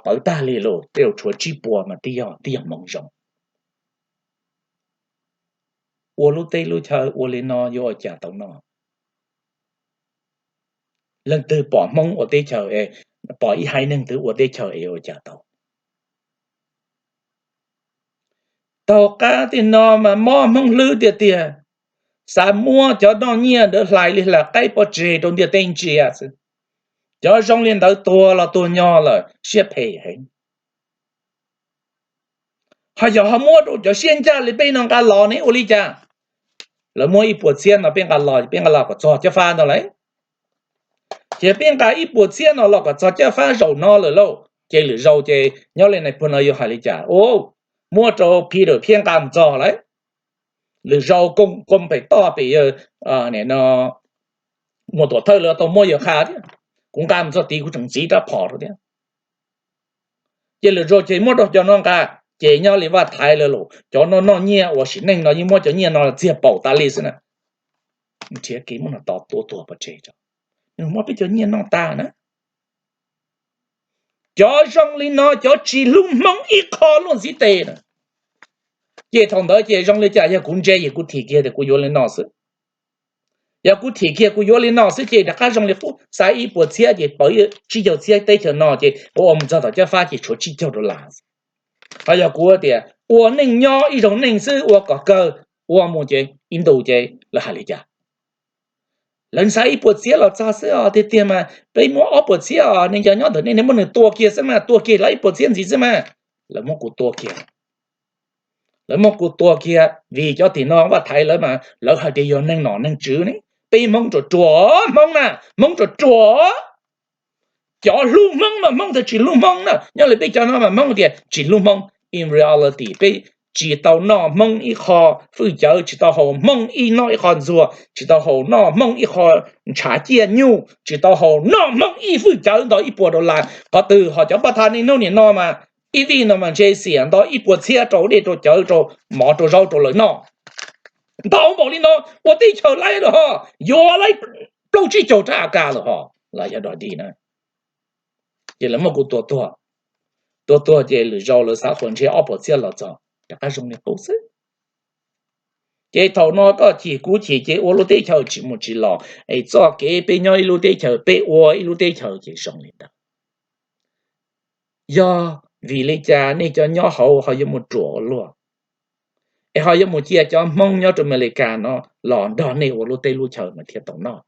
pawv tag li lawm, tej zaum tshuav tsib puas mas twb yog, twb yog hmoov zoo. Ua lub teb lub chaw ua li no yuav ua cas tau noj? Leej twg pom Hmoob ua teb chaws, pom ib haiv neeg twg ua teb chaws es yuav ua cas tau? Taug qab tej no mas mob Hmoob hlwb tiag tiag, xav muab cov noj nyiaj ntawd hlais li hlais qaib pov tseg rau ntiaj teb ntsia xwb. Cov zoo li ntawd tuag los tuag nyo lawm, siab phem heev. Ho yog ho muab rau cov siab ncaj li peb no nqa los ne ua li cas? Lawv muab ib puas txhiab no peb nqa los, peb nqa los kom txog Cab Fab ntag lauj. Ces peb nqa ib puas txhiab no los kom txog Cab Fab zaum no lawm lauj, ces lwm zaus ces nyob li nais phoo no yuav hais li cas? Muab rau Peter Phiab nqa mus txog lawm. Lwm zaus koom pem toj pem yawg Muas Tuam Thawj lawv tau muab yawg qha thiab, kuv nqa mus txog tid kuv tseem ntxiv rab phom rau thiab. Ces lwm zaus ces muab rau cov no nqa, ces nyob li Vaj Thaiv lawv los cov no noj nyiaj ua sim neej no yeej muab cov nyiaj no txiag paum tas li xwb na. Nrhiav kev muab no tua tuag pov tseg tso, nws muab peb cov nyiaj noj tas na. Cov zoo li no cov tsis hlub Hmoob ib qho luaj ntxiv tes na. Ces thaum ntawd ces zoo li cas yog kuv ntse es kuv thim kiag tias kuv yuav li no xwb. Yog kuv thim kiag kuv yuav li no xwb ces rov qab zoo li qub, xa ib puas txhiab ces pawv tsib caug txhiab teb chaws no ces ua mus txog tom Cab Fab ces tshuav tsib caug dollar. Ho yog kuv tias ua neej nyob ib zaug neej xwb ua kom kawg, ua mus ces ib ntus ces lawv hais li cas? Lawv xa ib puas txhiab los txog xwb os, tiag tiag mas peb muab ob puas txhiab os, nej cov nyob ntawm nej, nej muab nws tua kiag xwb mas, tua kiag lawv ib puas txhiab ntxiv xwb mas. Lawv muab kuv tua kiag. Lawv muab kuv tua kiag vim cov tim no Vaj Thaiv lawv mas lawv hais tias yog neeg nom neeg tswv ne. Peb Hmoob ruam ruam, Hmoob na, Hmoob ruam ruam. Cov hlub Hmoob mas Hmoob thiaj tsis hlub Hmoob na, nyob li peb cov no mas Hmoob tias tsis hlub Hmoob. In reality peb tsis tau noj Hmoob ib qho hwj cawv, tsis tau haus Hmoob ib noj ib qho ntxuag, tsis tau haus noj Hmoob ib qho ntshav ciaj nyuj, tsis tau haus noj Hmoob ib hwj cawv ntau ib puas dollar. Qhov twg ho cov paj thaj niaj hnub niam no mas ib vij no mas ntshe xiam ntau ib puas txhiab rau dej rau cawv rau mov rau zaub rau lawv noj. Ntau npaum li no ua teb chaws laib lawm ho, yuav laib plaub tsib caug rab A K lawm ho, los yog dog dig na. Ces lawv muab kuv tua tuag, tua tuag ces lwm zaus lawv xav qhuas ntshe ob puas txhiab los txog rov qab zoo li qub xwb. Ces thaum no koj chim kuv chim ces ua lub teb chaws tsis mus tsis los, es txoj kev peb nyob ib lub teb chaws peb ua ib lub teb chaws ces zoo li ntawd. Yog vim li cas nej cov nyob hauv ho yuav mus ruam ua luaj, es ho yuav mus cia cov Hmoob nyob rau Amelikas no los nrog nej ua lub teb lub chaws mas thiaj tau noj?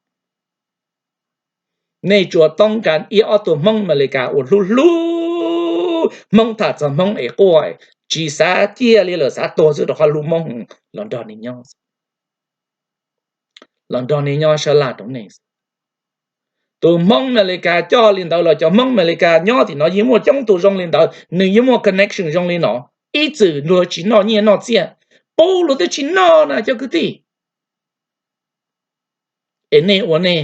Nej tsuas toob kas ib ob tug Hmoob Amelikas uas hlub hlub Hmoob tham txog Hmoob es quaj, tsis xav ciaj li lawm, xav tuag xwb rau qhov hlub Hmoob los nrog nej nyob, los nrog nej nyob sab laj rau nej. Tus Hmoob Amelikas coj li ntawd los cov Hmoob Amelikas nyob tim no yeej muaj coob tus zoo li ntawd, nws yeej muaj connection zoo li no. Ib txwm luag tsis noj nyiaj noj txiaj, pub luag twb tsis noj na cov kwv tij. Es nej ua nej,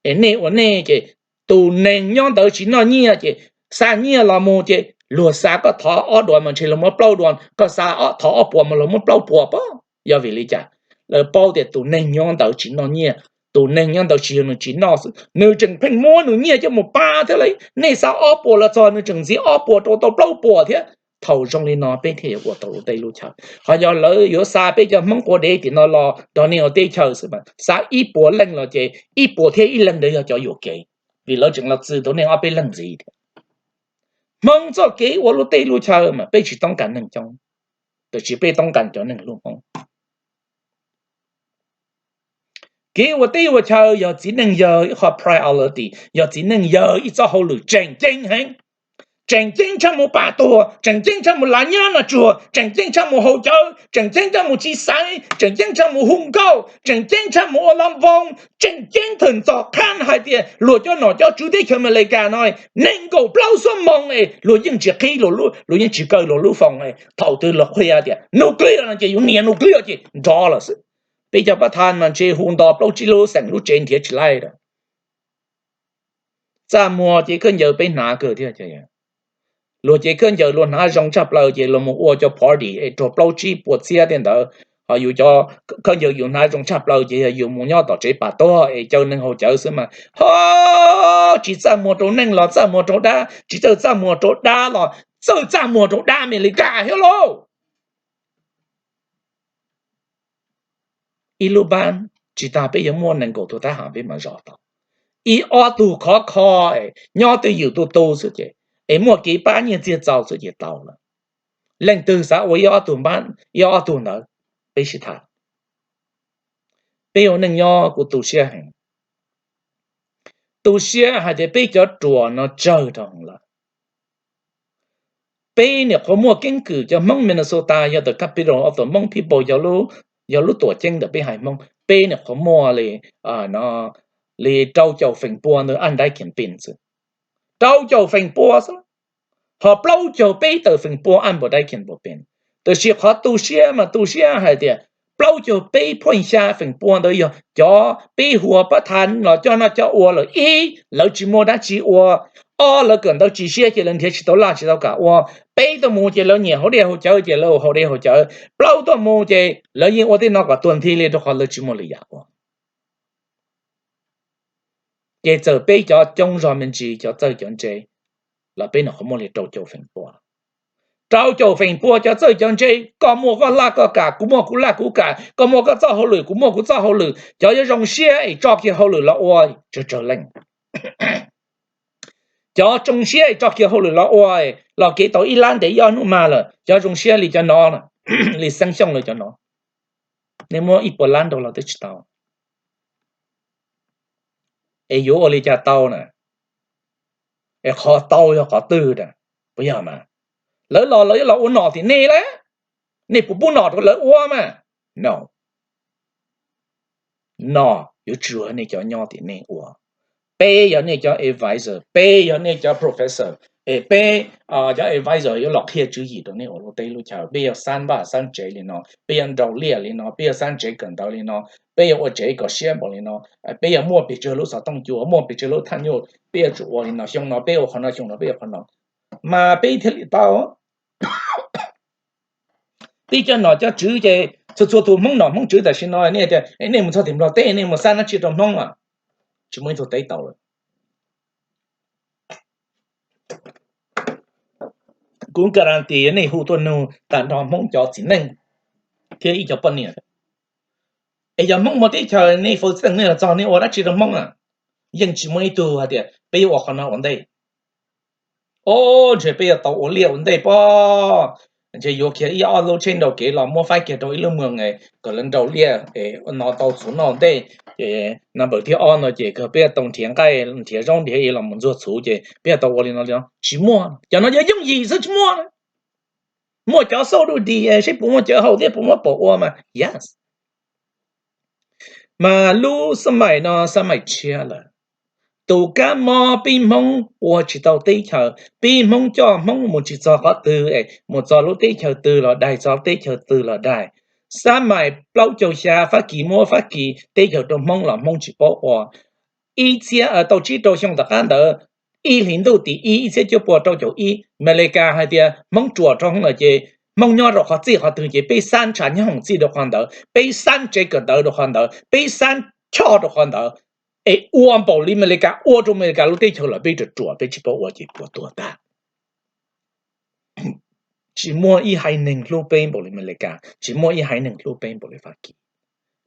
es nej ua nej ces tus neeg nyob ntawd tsis noj nyiaj ces xa nyiaj los mus ces luag xa koj thov ob duas mas ntshe luag muab plaub duas, koj xa thov ob puas mas luag muab plaub puas pob. Yog vim li cas? Lawv paub tias tus neeg nyob ntawd tsis noj nyiaj, tus neeg nyob ntawd tsis yog nws tsis noj xwb, nws tseem pheej muab nws nyiaj coj mus pab thiab lauj. Nej xa ob puas los txog nws tseem ntxiv ob puas rau tau plaub puas thiab. Thaum zoo li no peb thiaj yuav ua tau lub teb lub chaw. Ho yog lawv yuav xa peb cov Hmoob quav dev tim no los nrog nej ua teb chaws xwb mas xa ib puas leej los ces ib puas thiab ib leeg ntawd yog cov yuam kev, vim lawv tseem los txwm tau nej ob peb leeg ntxiv thiab. Hmoob txoj kev ua lub teb lub chaw mas peb tsis toob kas neeg coob, tab sis peb toob kas cov neeg hlub Hmoob. Kev ua teb ua chaw yog txiv neej yawg ib qho priority, yog txiv neej yawg ib txoj hauj lwm tseem ceeb heev. tseem ceeb tshaj mus pam tuag, tseem ceeb tshaj mus lav nyab no tsuag, tseem ceeb tshaj mus haus cawv, tseem ceeb tshaj mus txiv xaiv, tseem ceeb tshaj mus hu nkauj, tseem ceeb tshaj mus ua la voos, tseem ceeb thawm ntxov qhab hais tias luag cov nom cov tswv teb chaws Amelikas no nees nkaum plaub xuab moos es luag yeej tsis qhib, luag yeej tsis kaw luag lub foos. Thaum twg luag qhia tias nuclear no ces yus nias nuclear ces nrov lawm xwb. Peb cov pab thas mas ntshe hu nto plaub tsib lub xeem lub tsev nrhiav tsis laij lawm. Txaj muag ces khaub ncaws peb hnav kawg thiab. Luag ces khaub ncaws luag hnav zoo tshaj plaws ces luag mus ua cov party es raug plaub tsib puas txhiab tej ntawd. Ho yus cov khaub ncaws yus hnav zoo tshaj plaws ces yog yus mus nyob tom tsev pam tuag es caw neeg haus cawv xwb mas ho tsis txaj muag rau neeg los txaj muag rau dab, tsis txawj txaj muag rau dab los txawj txaj muag rau dab Amelikas thiab lauj. Ib lub npab tsis tas peb yuav muaj nees nkaum tus thab ham peb mam zov tau. Ib ob tug khov kho nyob twj ywm tu tu xwb ces, es muaj kev pab nyiaj txiag txaus xwb ces tau lawm. Leej twg xav ua ib ob tug npab, ib ob tug ntawd, peb sib tham. Peb ua neej nyob kuv tu siab heev, tu siab hais tias peb cov ruam no tsawg dhau lawm. Peb nyuam qhuav muaj keeb kwm, cov Hmoob Minnesota yog the capital of the Hmong people, yog lub tuam ceeb ntawm peb haiv Hmoob. Peb nyuam qhuav muaj li rau caum feem pua ntawd an dai campaign xwb, rau caum feem pua xwb, ho plaub caug peb tawm feem pua an dai campaign. Tab sis qhov tu siab mas tu siab hais tias plaub caug peb point xya feem pua ntawd yog cov peb hu ua pab thas los coj noj coj ua lawm, ib, lawv tsis muaj dab tsi ua, ob, lawv kawm ntawv tsis siab ces lawv nrhiav tsis tau laj tsis tau kam ua, peb, tuaj mus ces lawv nyiam haus dej haus cawv ces lawv haus dej haus cawv, plaub, tuaj mus ces lawv yeej ua tej no kom tuag nthi li rau qhov lawv tsis muaj lwm yam ua. Ces txawm peb cov coob zog me ntsis, cov txawj cov ntse, los peb nyuam qhuav muaj li rau caum feem pua. Rau caum feem pua cov txawj cov ntse, koj muaj koj laj koj kam, kuv muaj kuv laj kuv kam, koj muaj koj txoj hauj lwm, kuv muaj kuv txoj hauj lwm, cov yuav zoo siab es tso kiag hauj lwm los ua tsawg tsawg leej. Cov zoo siab es tso kiag hauj lwm los ua los kev tau ib lab ntev ib ob hnub mas lawm, cov zoo siab li cov no, li Xeeb Xyooj li cov no, nej muab ib puas lab rau los twb tsis tau. Es yuav ua li cas tau na? Es qhov tau yog qhov twg na? Puas yog mas? Lawv los lawv yuav los ua nom tim nej lawm, nej puas pub nom rau lawv ua mas? No, nom yuav tsum yog nej cov nyob tim nej ua. Peb yog nej cov advisor, peb yog nej cov professor, es peb cov advisor yuav los qhia tswv yim rau nej ua lub teb lub chaw. Peb yuav xab vaj xab tsev li no, peb yuav nraus liaj li no, peb yuav xab tsev kawm ntawv li no, peb yuav ua tsev kom siab npaum li no, peb yuav muaj pes tsawg lub xov tooj cua, muaj pes tsawg lub thaj nyuj, peb yuav tsum ua li no, xyoo no peb ua qhov no, xyoo no peb ua qhov no. Mas peb thiaj li tau. Peb cov nom cov tswv ces txhua txhua tus Hmoob nom Hmoob tswv tam sim no nej tias nej mus txog tim Nplog teb nej mus xab dab tsi rau Hmoob mas tsis muaj ib tug teb tau lawm. Kuv guarantee nej hu tuaj nug tag nrho Hmoob cov txiv neej thiab ib cov poj niam, es yog Hmoob muaj teb chaws nej faus txeej nej los txog nej ua dab tsi rau Hmoob na? Yeej tsis muaj ib tug hais tias peb yuav ua qhov no ua ntej. O, ntshe peb yuav tau ua liaj ua ntej pob, ntshe yuav kiag ib ob lub tsheb nraus kev los muab faib kiag rau ib lub moos kom lawv nraus liaj no tau txhuv noj ntej, ces number thib ob no ces peb yuav tau nrhiav nqaij nrhiav zaub nrhiav los mus ntxuag txhuv ces peb yuav tau ua li no li no. Tsis muaj, cov no yog yooj yim xwb tsis muaj. Muaj cov xauj dub dig saib puas muaj cawv haus thiab puas muaj paum ua mas yes. Mas lub xab maim no xab maim tshiab lawm. Tus kab mob pib Hmoob ua tsis tau teb chaws, pib Hmoob coj Hmoob mus tsis txog qhov twg es mus txog lub teb chaws twg los daig, txog lub teb chaws twg los daig. Xab maim plaub caug xya Fab Kis muab Fab Kis teb chaws rau Hmoob los Hmoob tsis paub ua. Ib txhiab tau tsib rau xyoo tom qab ntawd, ib hlis ntuj tim ib ib txhiab cuaj pua rau caum ib, Amelikas hais tias Hmoob ruam rau hauv lawm ces Hmoob nyob rau qhov txij qhov twg ces peb xab ntshav nyob hoom txij rau qhov ntawd, peb xab tsev kawm ntawv rau qhov ntawd, peb xab choj rau qhov ntawd, es ua npaum li Amelikas ua rau Amelikas lub teb chaws lawm peb ruam ruam peb tsis paub ua ces puas tuag tag. Tsis muaj ib haiv neeg hlub peb npaum li Amelikas, tsis muaj ib haiv neeg hlub peb npaum li Fab Kis.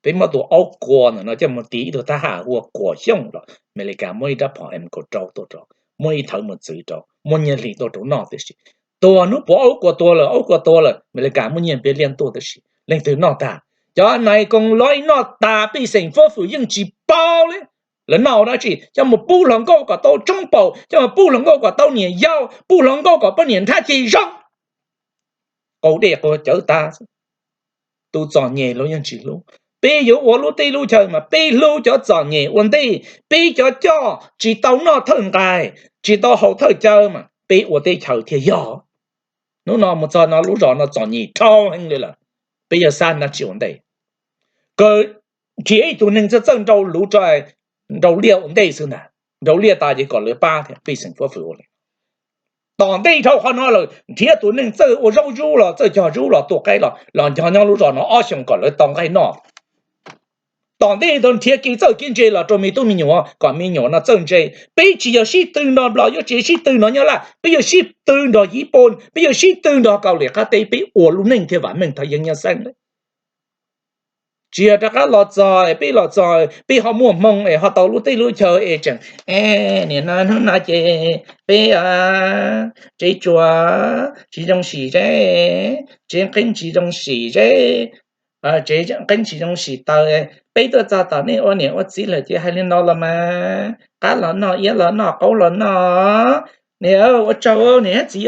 Peb muab tus aub kua ntawm no coj mus tiv ib tug thab ham hu ua Kuam Xyooj los Amelikas muab ib rab phom M kaum rau tuaj rau, muab ib thawv mos txwv rau, muab nyiaj hli tuaj rau noj tib si. Tuag hnub puav aub kua tuag lawm, aub kua tuag lawm Amelikas muab nyiaj npias liaj tuaj tib si. Leej twg noj tag? Cov nais koos loj noj tas, pej xeem fab fwm yeej tsis paub li. Lawv noj dab tsi? Coj mus pub hluas nkauj kom tau tshoob paum, coj mus pub hluas nkauj kom tau niam yau, pub hluas nkauj kom poj niam nrhab ceg zoo. Qaug dej qaug cawv tas. Tus txom nyem luag yeej tsis hlub. Peb yuav ua lub teb lub chaw mas peb hlub cov txom nyem ua ntej. Peb cov coj tsis tau noj thawj nqaij, tsis tau haus thawj cawv mas peb ua teb chaws thiaj yog. Hnub no mus txog no lub zos no txom nyem dhau heev li lawm. Peb yuav xav dab tsi ua ntej? Kawg nrhiav ib tug neeg txawj txawj nrau luv, nrau liaj ua ntej xwb ntag. Nrau liaj tas ces kom lawv pab thiab pej xeem fuab fwm ua li. Tom ntej dhau qhov no lawm nrhiav tus neeg txawj ua zaub zub los txawj cog zub los tua qaib los los nco nyob lub zos no ob xyoos kom lawv tau nqaij noj. Tom ntej tau nrhiav kev txawj kev ntse los rau me tub me nyuam kom me nyuam no txawj ntse. Peb tsis yog sib tw nrog Nplog, yuav tsis sib tw nrog Nyab Laj, peb yuav sib tw nrog Yiv Pooj, peb yuav sib tw nrog Kaus Lim qab teb, peb ua lub neej thiaj vam meej thav yeeb nyob xeeb. Tsis yog rov qab los txog peb los txog peb ho muaj hmoo es ho tau lub teb lub chaw es tseem, nim no hnub no ces peb tsev tsuas tsis zoo sim ze, tsev qeeb tsis zoo sim ze, tsev qeeb tsis zoo sim taws, peb tuaj txog tom nej ua niam ua txiv lawm ces hais li no los mas, qab los noj, iab los noj, qaub los noj. Niam ua tsaug niam txiv,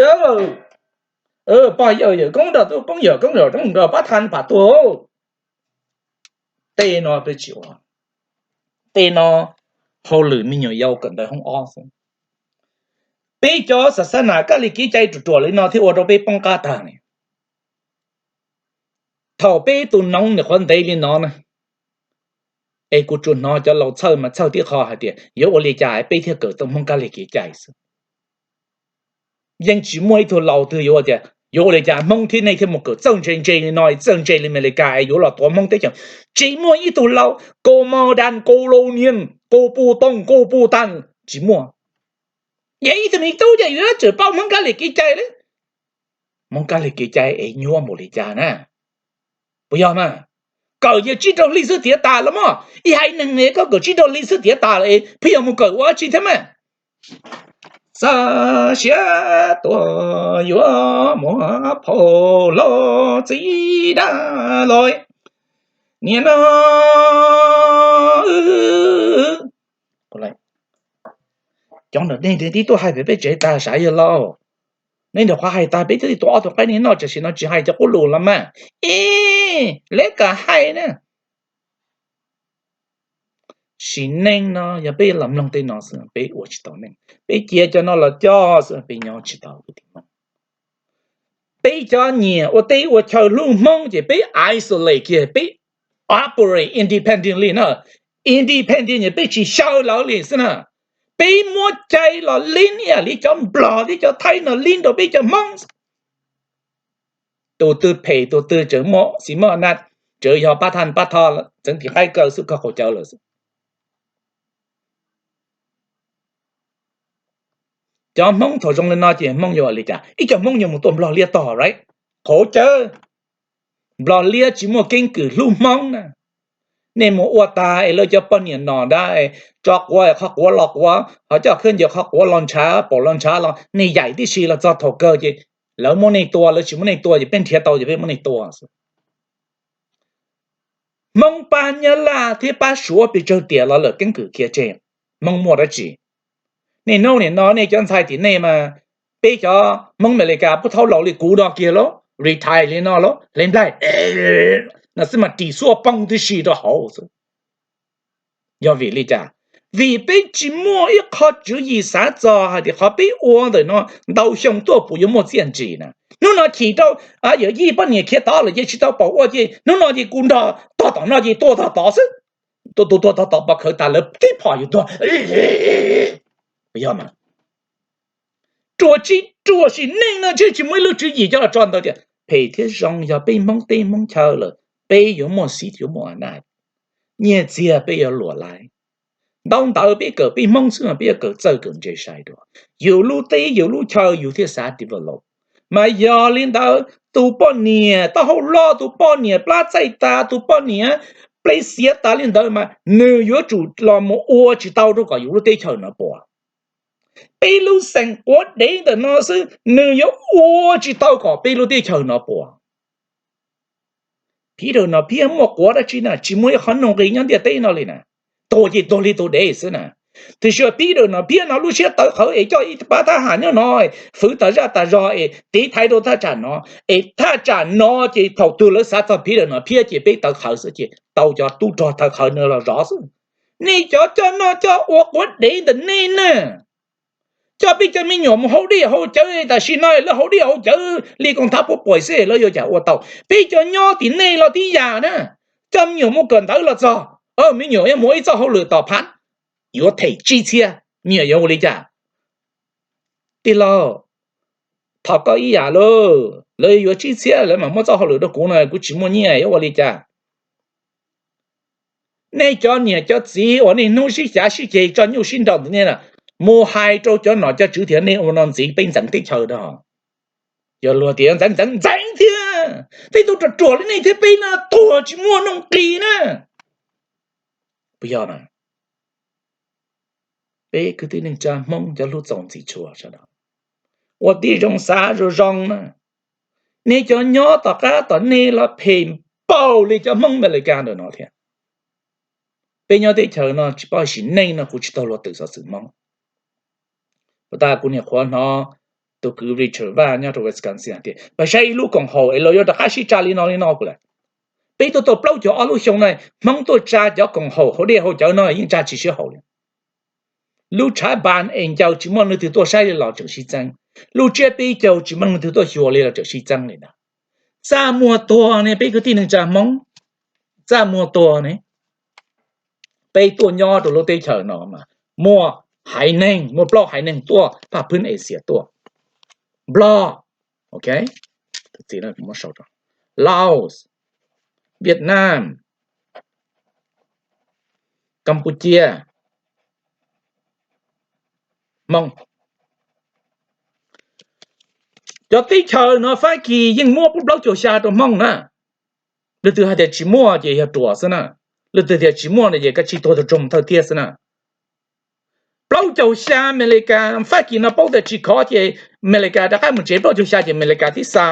pog yawm yawm koob nrog tub koob yawm koob yawm koob nrog pab tha pam tuag. Tej no peb tsis ua. Tej no hauj lwm me nyuam yaus kawm ntawv hoob ob xwb. Peb cov xav xav nas kab li kev cai ruam ruam li no thiaj ua rau peb poob qab tag li. Thaum peb tus noov nyuam qhuav ntev li no na, es kuv tsuas hnov cov laus txhawj mas txhawj tib qho hais tias yuav ua li cas peb thiaj kawm tau Hmoob kab li kev cai xwb. Yeej tsis muaj ib tug laus twg yuav tias yuav ua li cas Hmoob thiab nej thiaj mus kawm txawj ntse ntse li no, txawj ntse li Amelikas es yuav los tuav Hmoob teb chaws. Tsis muaj ib tug laus, komandan, kolonial, koputoos, koputan, tsis muaj. Yog ib tug me tub ces yuav tsum paub Hmoob kab li kev cai li. Hmoob kab li kev cai es nyuaj npaum li cas na? Puas yog mas? Kawm yog tsib rau hli xwb tiav tas los mas, ib haiv neeg koj kawm tsib rau hli xwb tiav tas lawm es pheej yuav mus kawm ua dab tsi thiab mas? Txog siav tuaj yuav muab phau los txiv dab los, niam no. Cov ntawm nej tib tuaj hais pem peb tsev tag sav yawg laus, nej ntawm qhov hais tag peb twb tua ob tug qaib nej noj, tam sim no tsis hais cov qub lus los mas. Ib lev kam hais na. Sim neej no yog peb los mloog tej no xwb peb ua tsis tau neej, peb cia cov no los coj xwb peb nyob tsis tau. Peb cov nyiam ua teb ua chaw hlub Hmoob ces peb isolate kiag, peb operate independently na. Independent ces peb tsis xyaw lawv li xwb na. Peb muab cai los lib ib yam li cov Nplog thiab cov Thaib no lib rau peb cov Hmoob. Tus twg phem tus twg tseem muaj xis muaj na, tseem yog pab thaj pab tho, txeev tim qaib kaw xwb koj qaum cawv lawm xwb. Cov Hmoob thaum zoo li no ces Hmoob yuav ua li cas? Ib co Hmoob yuav mus tuaj Nplog liab tog, right? Qaum cawv. Nplog liab tsis muaj keeb kwm hlub Hmoob na. Nej mus ua tag es lawv cov poj niam nom nrad, tso quav qhov quav los quav, ho coj khaub ncaws qhov quav los ntshav, paum los ntshav los nej yaim tib si los txog thaum kawg ces lawv muab nej tua, lawv tsis muab nej tua ces peb nrhiav tau ces peb muab nej tua xwb. Hmoob pab Nyab Laj thiab pab Suav pes tsawg tiam los lawm keeb kwm khiav tseg, Hmoob muaj dab tsi? Nej hnub nim no nej cov ntxhais tim nej mas, peb cov Hmoob Amelikas puag thaum laus li kuv no kiag los retire li no los hle nplaig no xwb mas ris xuaj poob tib si rau hauv xwb. Yog vim li cas? Vim peb tsis muaj ib qho tswv yim xav txog hais tias qhov peb ua ntawm no ntau xyoo tuaj puas yuav muaj txiaj ntsig na. Hnub no chim rau yawm yij poj niam khiav tod lawm ces tsis tau paub ua ces hnub no ces kuv nrog tog tom no ces tua tog tod xwb. Tua tua tua tog tom pov khawv tas lawv tib phom yus tuag. Yog mas, ruam tsis ruam sim neej no tsis tsis muaj ib lub tswv yim coj los tso ntawd tias phem thiab zoo yog peb Hmoob teb Hmoob chaw lawm peb yuav muaj xib yuav muaj a naj, nyiaj txiag peb yuav luam laiv. Ntaub ntawv peb kawm peb Hmoob xwb mas peb yuav kawm txawj kawm ntse sai dua, yus lub teb yus lub chaw yus thiaj xav develop. Mas yog li ntawd tus poj niam taub hau loj, tus poj niam plab txaij tas, tus poj niam pleb xiav tas li ntawd mas nws yuav tsum los mus ua tsis tau rau kom yus lub teb chaws no puas. Peb lub xeem quav dev ntawm no xwb nws yuav ua tsis tau kom peb lub teb chaws no puas. Phiab rau no phiab muaj quav dab tsi na, tsis muaj ib qho nuj nqis nyob ntiaj teb no li na. tuag ces tuag li tus dev xwb na. Tiam sis pib daim no phiab no lub siab tawv qhawv es coj ib pab thab ham nyob no, fwv tas zaj tas zog es tiv thaiv rau thaj tsam no, es thaj tsam no ces thaum twg lawv xav txog pib daim no phiab ces peb tawv qhawv xwb ces tau cov tub rog tawv qhawv no los zov xwb. Nej cov coj noj coj ua quav dev ntawm nej na, coj peb cov me nyuam mus haus dej haus cawv tam sim no lawv haus dej haus cawv li koom thab puab puas xwb lawv yuav cas ua tau. Peb cov nyob tim nej los tib yam na, coj me nyuam mus kawm ntawv los txog, me nyuam yuav mus ib txoj hauj lwm tom phab, yuav them tsib txhiab, me nyuam yuav ua li cas? Tij laug, thov koj ib yam lauj, lawv yuav tsib txhiab lawv mam muab txoj hauj lwm rau kuv no kuv tsis muaj nyiaj yuav ua li cas? Nej cov niam cov txiv uas nej hnub sib xyav sib ceg tso nyuj sib nraus ntawm nej na, mus hais rau cov nom cov tswv tias nej ua no ntxiv peb ntxeev teb chaws rau. Yog luag tias ntxeev ntxeev ntxeev thiab, peb tuaj ruam ruam li nej thiab peb no tuag tsis muaj nuj nqis na. Puas yog na? Peb kwv tij neej tsa Hmoob cov hlub txaus ntxim tshua sawv daws, ua tib zoo xav zoo zoo na. Nej cov nyob tom qab tom nej los phem npaum li cov Hmoob Amelikas ntawm no thiab. Peb nyob teb chaws no tsis paub sim neej no kuv tsis tau luag twm xov xwm Hmoob. Puas tas kuv niam qhuav hnov tus kwv Richard Vaj nyob rau Wisconsin hais tias pab saib ib lub koom haum es los yuav rov qab sib tsa li no li no kuv lawm. Peb tuaj tau plaub caug ob lub xyoo no, Hmoob tuaj tsa cov koom haum haus dej haus cawv no yeej tsa tsis sib haum li. Lub tshav npas es ncaws tsis muaj leej twg tuaj saib li los tseem sib txeeb. Lub tsiab peb caug tsis muaj leej twg tuaj xyuas li los tseem sib txeeb li ntag. Txaj muag tuag ne peb kwv tij neej tsa Hmoob, txaj muag tuag ne. Peb tuaj nyob rau lub teb chaws no mas muaj haiv neeg, muaj plaub haiv neeg tuaj phaj phwb Asia tuaj. Nplog, ok, Laos, Vietnam, Campuchia, Hmoob. Cov teb chaws no Fab Kis yeej muab plaub caug xya rau Hmoob na. Leej twg hais tias tsis muaj ces yog ruam xwb na. Leej twg tias tsis muaj no ces koj tsis tuag tau tsoog thawj thiab xwb na. Plaub caug xya Amelikas, Fab Kis no paub tias tsis khov ces Amelikas rov qab mus tsev plaub caug xya ces Amelikas tib xa,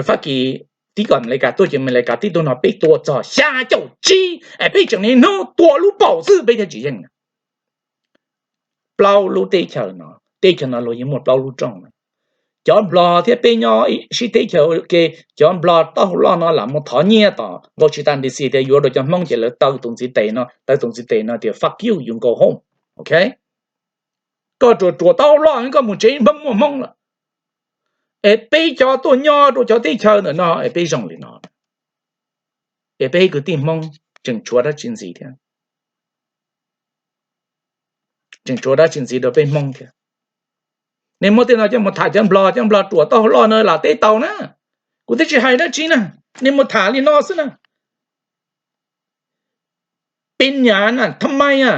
Fab Kis tib kom Amelikas tuaj ces Amelikas tib tug no peb tua txog xya caum tsib es peb tseem niaj hnub tua lub paum xwb peb thiaj tsis yeej na. Plaub lub teb chaws no, teb chaws no luag yeej muaj plaub lub rooj na. Cov Nplog thiab peb nyob sib teb chaws ke, cov Nplog taub hau loj no lam mus thov nyiaj tom Washington D C tias yuav rau cov Hmoob ces lawv taw tus ntxiv tes no, taw tus ntxiv tes no tias fuck you, you go home, ok. Koj ruam ruam taub hau loj koj mus tsev Hmoob muaj Hmoob lawm. Es peb cov tuaj nyob rau cov teb chaws ntawm no es peb zoo li no, es peb kwv tij Hmoob tseem tshuav dab tsi ntxiv thiab? Tseem tshuav dab tsi ntxiv rau peb Hmoob thiab? Nej muab tej no coj mus tham cov Nplog, cov Nplog ruam taub hau loj no lam teb tau na. Kuv twb tsis hais dab tsi na, nej mus tham li no xwb na. Peb nyam na, thab maib a,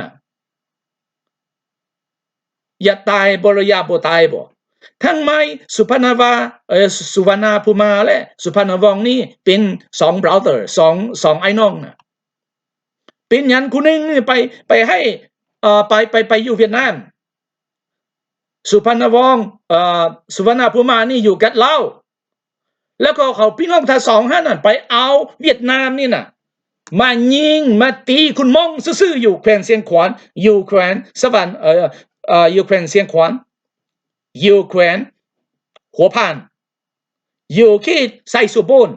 yam tais pos los yam puas tais pos. Thab maib Suphanava, Suvarnabhuma leh Suphanavong ni peb xoom brother, xoom, xoom ai noog na. Peb nyam kuv neej pais haij, pais, pais yug Vietnam. Suphanavong, Suvarnabhuma ni yug Kat Lauj. แล้วก็ qhov pib noog thav xoom hab na pais au Vietnam ni na, mas nyeej mas tiv khun Moob xwb xwb, Ukraine xiav khuam, Ukraine xab vam, Ukraine xiav khuam, Ukraine huav phaj, yug khij xais xua poj,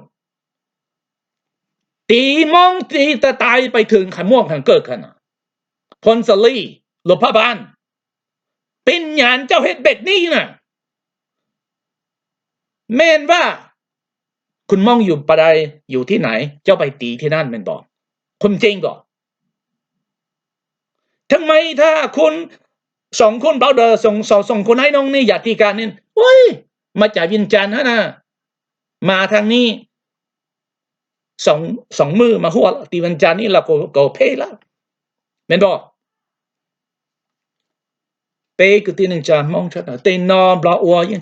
tiv Moob tiv tas tais pais thwm qhas muaj qhas kawj kha na, Phon Xa Li, Luam Phaj Npas, peb nyam coj hej pem ni na. แม่นว่า คุณ Moob อยู่ปะได อยู่ที่ไหน เจ้าไปตีที่นั่นแม่นบ่ ความจริงก่อน ทำไมถ้าคุณสองคน brother สองสองสองคนไอ้น้องนี่อย่าตีกันนี่ โอ้ย มาจากเวียงจันทน์ฮะนะ มาทางนี้ สองสองมือมาหัวตีวันจันทร์นี่เราก็ก็เพลแล้ว แม่นบ่ Peb kwv tij neej tsa Hmoob sawv daws, tej no Nplog ua yeej